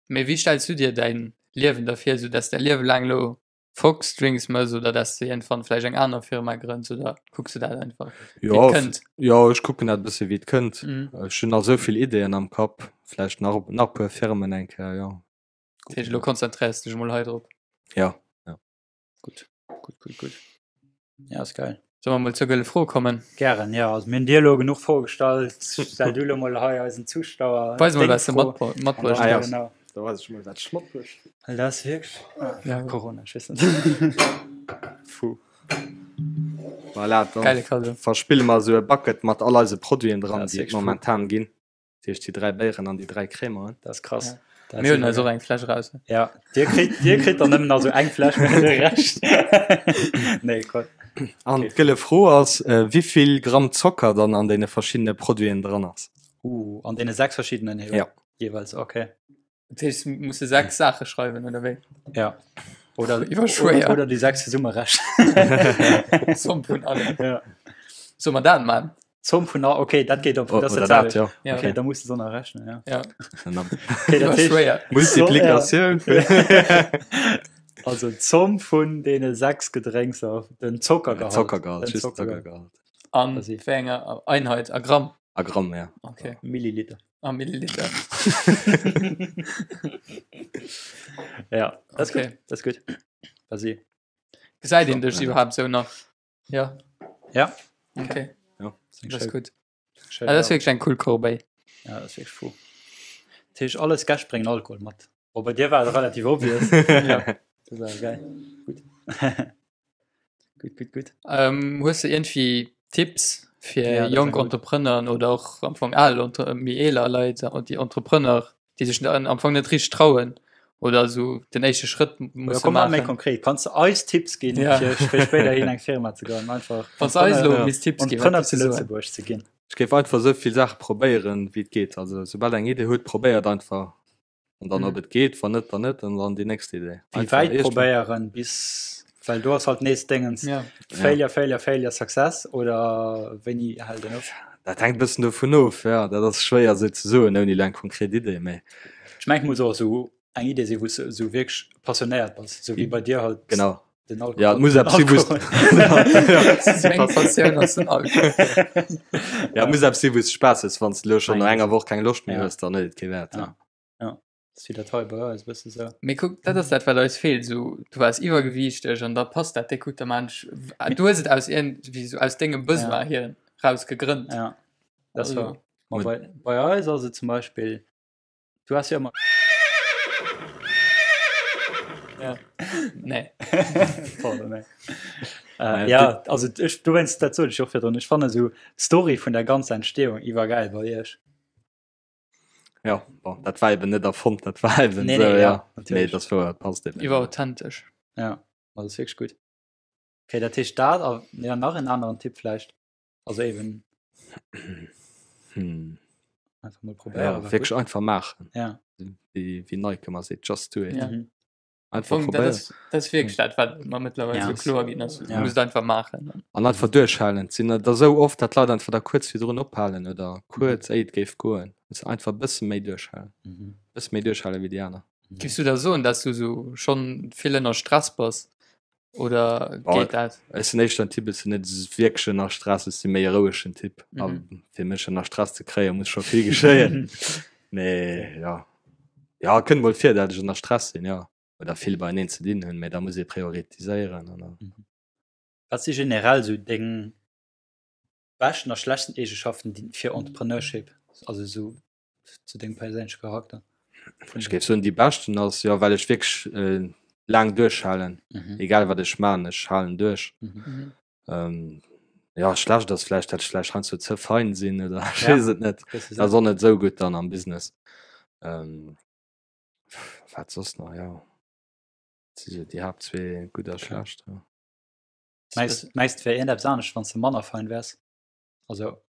Mee wéi stells du dir däin Liewen da vir, esou dass däi Liewe laang elo Fox Drinks mëss oder dass du iergendwann vläicht eng aner Firma grënns oder kucks du dat einfach wéi et kënnt? Jo, ech kucken dat e bësse wéi et kënnt. Ech hunn nach esou vill Ideeën am Kapp, vläicht nach nach e puer Firmen eng Kéier, jo. Dat heescht elo konzentréiers du dech emol hei drop? Jo, jo. Gutt, gutt, gutt, gutt. Ja, ass geil. Solle mer mol zur gëlle Fro kommen? Gären, jo. Also mir hunn dir elo genuch Froe gestallt. Stell du elo mol hei eisen Zuschauer Weis mol, wat s de matbruecht hues. Genau. Da weis ech mol, wat ech matbruecht hunn. Well dat ass wierklech, ja, Corona, ech weess net. Fu. Voilà, dann verspille mer esou e Bucket mat all eise Produiten dran, déi et momentan ginn. Dat heescht déi 3 Béieren an déi 3 Cremeren. Dat ass krass. Ja. Mir hunn eis och eng Fläsch raus. Ja, Dir kritt, Dir kritt dann nëmmen also eng Fläsch mä de Rescht. Nee, Quatsch. An d'gëlle Fro ass, äh, wéivill Gramm Zocker dann an deene verschiddene Produiten dran ass. Uh, an deene 6 verschiddenen ja. jeeweils, okay. Dat heescht, muss de 6 Saache schreiwen oder wéi? Ja. Oder, oder, oder déi 6 zesumme rechnen. Zomm vun allen. Ja. Solle mer dat man? Zomm vun all, okay, dat geet op, oh, das dat, ja. ja. Okay, da muss du nach rechnen, ja. Ja. Okay, dat schwéier. Multiplikatioun. Also d'Zomm vun deene 6 Gedrénkser, den Zockergehalt. Zockergehalt, Den just Zockergehalt. Zockergehalt. An wéi enger Einheit? A Gramm? A Gramm, ja. Okay. Milliliter. A Milliliter. Ja, dat ass Okay. gutt, dat ass gutt. Vas-y. Gesäit een dech iwwerhaapt sou nach? Ja. Ja. Okay. Ja. Das ist gut. Schön, Ah, das ist ja. wirklich eng cool Corbeille. Ja, das ist wirklich fou. Dat heescht, alles Gäscht bréngen Alkohol mat. Bon, bei dir war et relativ obvious. Ja. Das war geil. Gut. gut, gut, gut. Ähm, hues du irgendwie Tipps fir Ja, das jonk wär gut. Entrepreneuren oder och am Fong al, Entre méi eeler Leit, déi Entrepreneur déi sech am Fong net richteg trauen oder esou den éischte Schrëtt musse komm mal méi konkret kannst du eis Tipps ginn ja. fir, fir spéiderhin eng Firma ze grënnen einfach Wann eis elo misst Tipps ginn Entrepreneur zu Lëtzebuerg ze ginn Ech géif einfach esou vill Saache probéieren wéi et geet also soubal der eng Idee hutt probéiert einfach an dann ob et geet wann net dann net an dann déi nächst Idee Wéi wäit probéieren bis well do ass halt nees Déngens ja. Failure Failure Failure Success oder wéini hält een op? Dat hänkt bëssen dovun of, ja dat ass schwéier esou ze soen ouni elo eng konkret Idee, mee. Ech mengen et muss och esou eng Idee sinn wou s de esou wierklech passionéiert bass, esou wéi bei dir halt Genau. den Alkohol. Ja et muss eppes sinn wou s Meng Passioun ass den Alkohol. Ja et muss eppes sinn wou s de Spaass hues, wann s de elo schonn no Mengen enger Woch keng Loscht méi Ja. hues, dann huet et kee Wäert. Ja. Ja. Das ist wie dat hei bei eis e bësse sou. Mee kuck, dat ass dat, wat eis feelt. Esou, du waars iwwergewiichteg an da passt dat déck gutt. Der Mensch, du hues et aus iergendwéi sou aus dengem Besoin Ja. hier raus gegrënnt. Ja, das Also, war. Ma bei, bei eis ass et zum Beispill, du has jo ëmmer. Ja. Nee. Pardon, nee. Äh, ja, also ech, dowéinst, dat sot ech och virdrun, ech fanne sou d'Story vun der ganzer Entstehung iwwergäil bei iech. Ja, bon, dat war eben net erfonnt, dat war eben Nee, so, nee, ja, ja. natürlich. Nee, das war, passt eben. Iwwer authentesch. Ja, das ist wirklich gut. Okay, dat heescht dat a ja, nach en aneren Tipp vläicht. Also eben Hm. einfach mal probéieren. Ja, war wirklich gut. einfach maachen. Ja. Wéi, wéi Nike ëmmer seet, just do it. Ja. Mhm. Einfach Fong, dat probéieren. ass, dat ass wierklech dat, wat mer mëttlerweil Ja. sou kloer ginn ass. Du Ja. muss et einfach maachen. An einfach duerchhalen. Et sinn der esou oft, datt Leit einfach da kuerz virdrun ophalen oder kuerz éi et géif goen. Muss einfach e bësse méi duerchhalen. Mhm. Bësse méi duerchhalen wéi déi aner. Giffs du da soen, dass du sou schonn vill ënner Stress bass oder Boah. geet dat? Ech sinn éischter en Typ, ech sinn net wierklech ënner Stress, ech si méi e rouegen Typ. A Mhm. fir mech ënner Stress ze kréien, muss scho vill geschéien. Mee ja. Ja, et kënnt mol vir, dat ech ënner Stress sinn, jo. Oder vill beieneen ze dinn hunn, mee da muss ee prioritiséieren an dann. Wat si generell sou deng beschten a schlechtsten Eegeschaften déi fir Entrepreneurship, also sou zu dengem perséinleche Charakter? Ech géif soen, déi beschten ass, jo, well ech wierklech laang duerchhalen, Mhm. egal wat ech man, ech halen duerch. Mhm. Ähm. Ja schlecht ass vläicht, dat ech vläicht heiansdo ze fein sinn oder ech weess et net. Dat ass och net esou gutt dann am Business. Ähm, wat soss nach, ja. Dat si sou déi Haaptzwee, gutt a schlecht, ja. Mengs mengs de wär iergendeppes anescht, wann s de manner fein wäers? Also.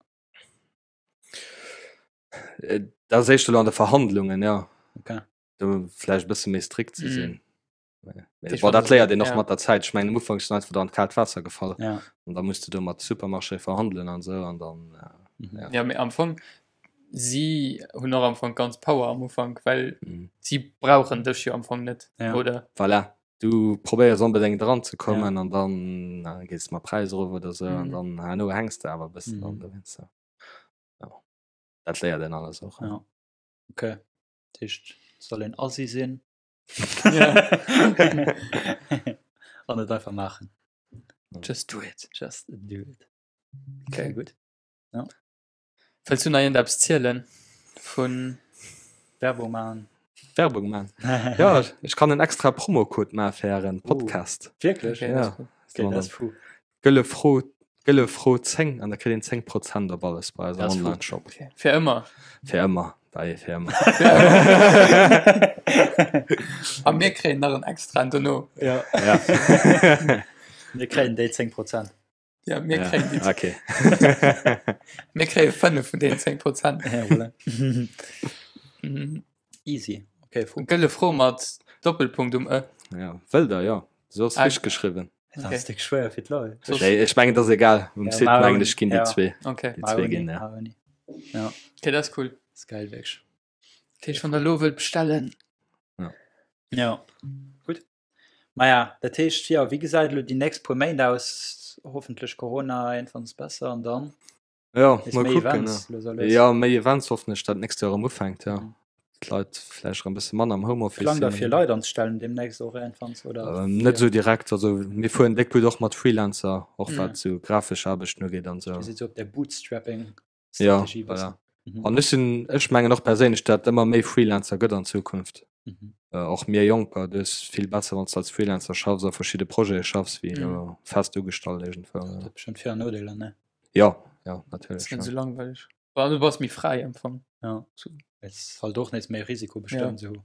Dat ass éischter elo an de Verhandlungen, ja. Okay. Do vläicht e bësse méi strikt ze sinn. Mm. Mee bon, dat léiert een och mat der Zäit. Ech mengen, am Ufank sinn einfach an d'kaalt Waasser gefall. Ja. An da muss du do mat Supermarché verhandelen an esou an dann. Äh, mhm. ja. ja, mee am Fong, si hunn och am Fong ganz Power am Ufank, well mhm. si brauchen dech jo am Fong net, ja. oder? Voilà. Du probéiers onbedéngt dran ze kommen ja. an dann äh, gees mat Präis erof oder sou mhm. an dann herno hängst du awer bëssen mhm. an dowéinst. Ja. Dat léiert een alles och. Ja. Okay. Dat heescht, soll een Assi sinn? An et einfach maachen. Just do it. Just do it. Okay, gutt. Ja. Wëlls du nach iergendeppes zielen vun. Werbung maachen? Werbung maachen? Ja, ech kann en extra Promocode maache fir ären Podcast. Uh, wierklech? Okay, ja. Okay, dat ass fou. Gëlle Fro, Gëlle Fro 10 an da kritt een 10 Prozent op alles bei eisem Online-Shop. Okay. Fir ëmmer? Fir ëmmer, dei fir ëmmer. A mir kréien nach en extraen dono. Ja. Ja. Mir kréien déi 10 Prozent. Ja, mir ja. kréien déi. Okay. Mir kréie 5 vun deenen 10 Prozent. Ja, voilà. Mhm. Easy. Okay, fou. Gëlle Fro mat Doppelpunkt um Ë. Ja, wëllt der, ja. So ass Ah. richtig geschriwwen. Dat ass déck schwéier fir d'Leit. Soss- Nee, ech mengen, dat ass egal. Um Ja, Site maar mengen ouni, ech ginn déi ja. zwee. Okay. Déi zwee ginn, ja. Maar ouni. Ja, Okay, dat ass cool. ass geil wierklech. Dat heescht, wann der elo wëllt bestellen. Ja. Gutt. Maja, dat heescht, jo, wéi gesäit elo déi nächst puer Méint aus? Hoffentlech Corona iergendwann besser an dann? Ja, Nees mal méi kucken. Events, lues a lues. Ja, méi Events hoffen ech, dat nächst Joer erëm ufänkt, ja. Mhm. D'Leit vläicht erëm e bësse manner am Homeoffice Plangt der sinn. fir Leit anzestellen deemnächst och iergendwann oder? Ähm, net esou direkt, also mir fueren déck gutt och mat Freelancer, och Mhm. wat sou grafesch Aarbechten ugeet an sou. Dir sidd sou op der Ja, Bootstrapping-Strategie bëssen. voilà. Mhm. An ech sinn, ech mengen och perséinlech, dat ëmmer méi Freelancer gëtt an Zukunft. Mhm. Äh, och mir Jonker, du ass vill besser, wann s du als Freelancer schaffs a verschidde Projete schaffs, wéi Mhm. elo fest ugestallt iergendwou. Dat huet bestëmmt Vir an Nodeeler, ne? Ja, ja, Ass natierlech. net Ja. sou langweileg. Well du bass méi fräi am Fong. Ja. So. Et ass halt och nees méi Risiko bestëmmt ja. sou.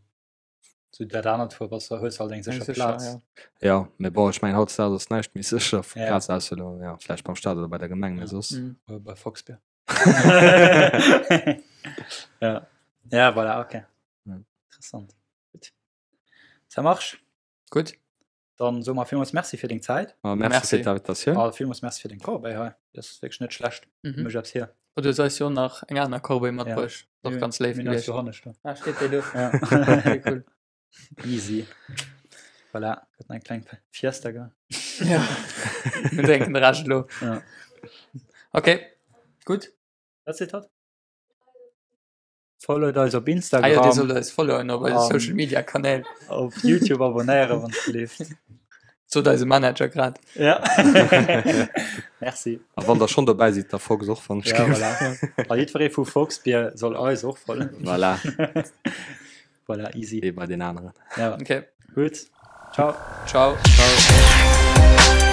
Sou dat anert fuer bass hues halt eng Eng sécher sécher, Plaz. ja. Ja, mee bon, ech mengen hautdesdaags ass näischt méi sécher vu Ja. Plaz aus elo, ja, vläicht beim Staat oder bei der Gemeng, mee Ja. soss. Mhm. Oder bei Foxbeer. ja. Ja, voilà, okay. Ja. Interessant. Gutt. Ça marche. Gutt. Dann soe mer villmools Merci fir deng Zäit. Ah, merci fir d'Invitatioun. A villmools Merci fir deng Corbeille hei. Déi ass wierklech net schlecht. Mhm. Mécht eppes hier. Oh, du hues eis jo nach eng aner Corbeille matbruecht. Ja. Och ganz léif Mir hunn eis gewiescht. johannescht do. Ah, steet déi do? Ja. Okay, cool. Easy. Voilà, gëtt nach eng kleng Fiesta gemaach. Ja. Mir drénken de Rescht elo. Ja. Okay, gutt. Wat seet hatt? Followt eis op Instagram. Ah ja, Dir sollt eis followen op eise An Social Media Kanäl. Op YouTube abonnéieren, wann et leeft. Sot eise Manager grad. Ja. Merci. A wann der schonn dobäi sidd, da Fox och, wann ech Ja, géif. voilà. A jiddweree vu Foxbier soll eis och followen. Voilà. Voilà, easy. Wéi bei den aneren. Ja. Okay. Gutt. Ciao. Ciao. Ciao.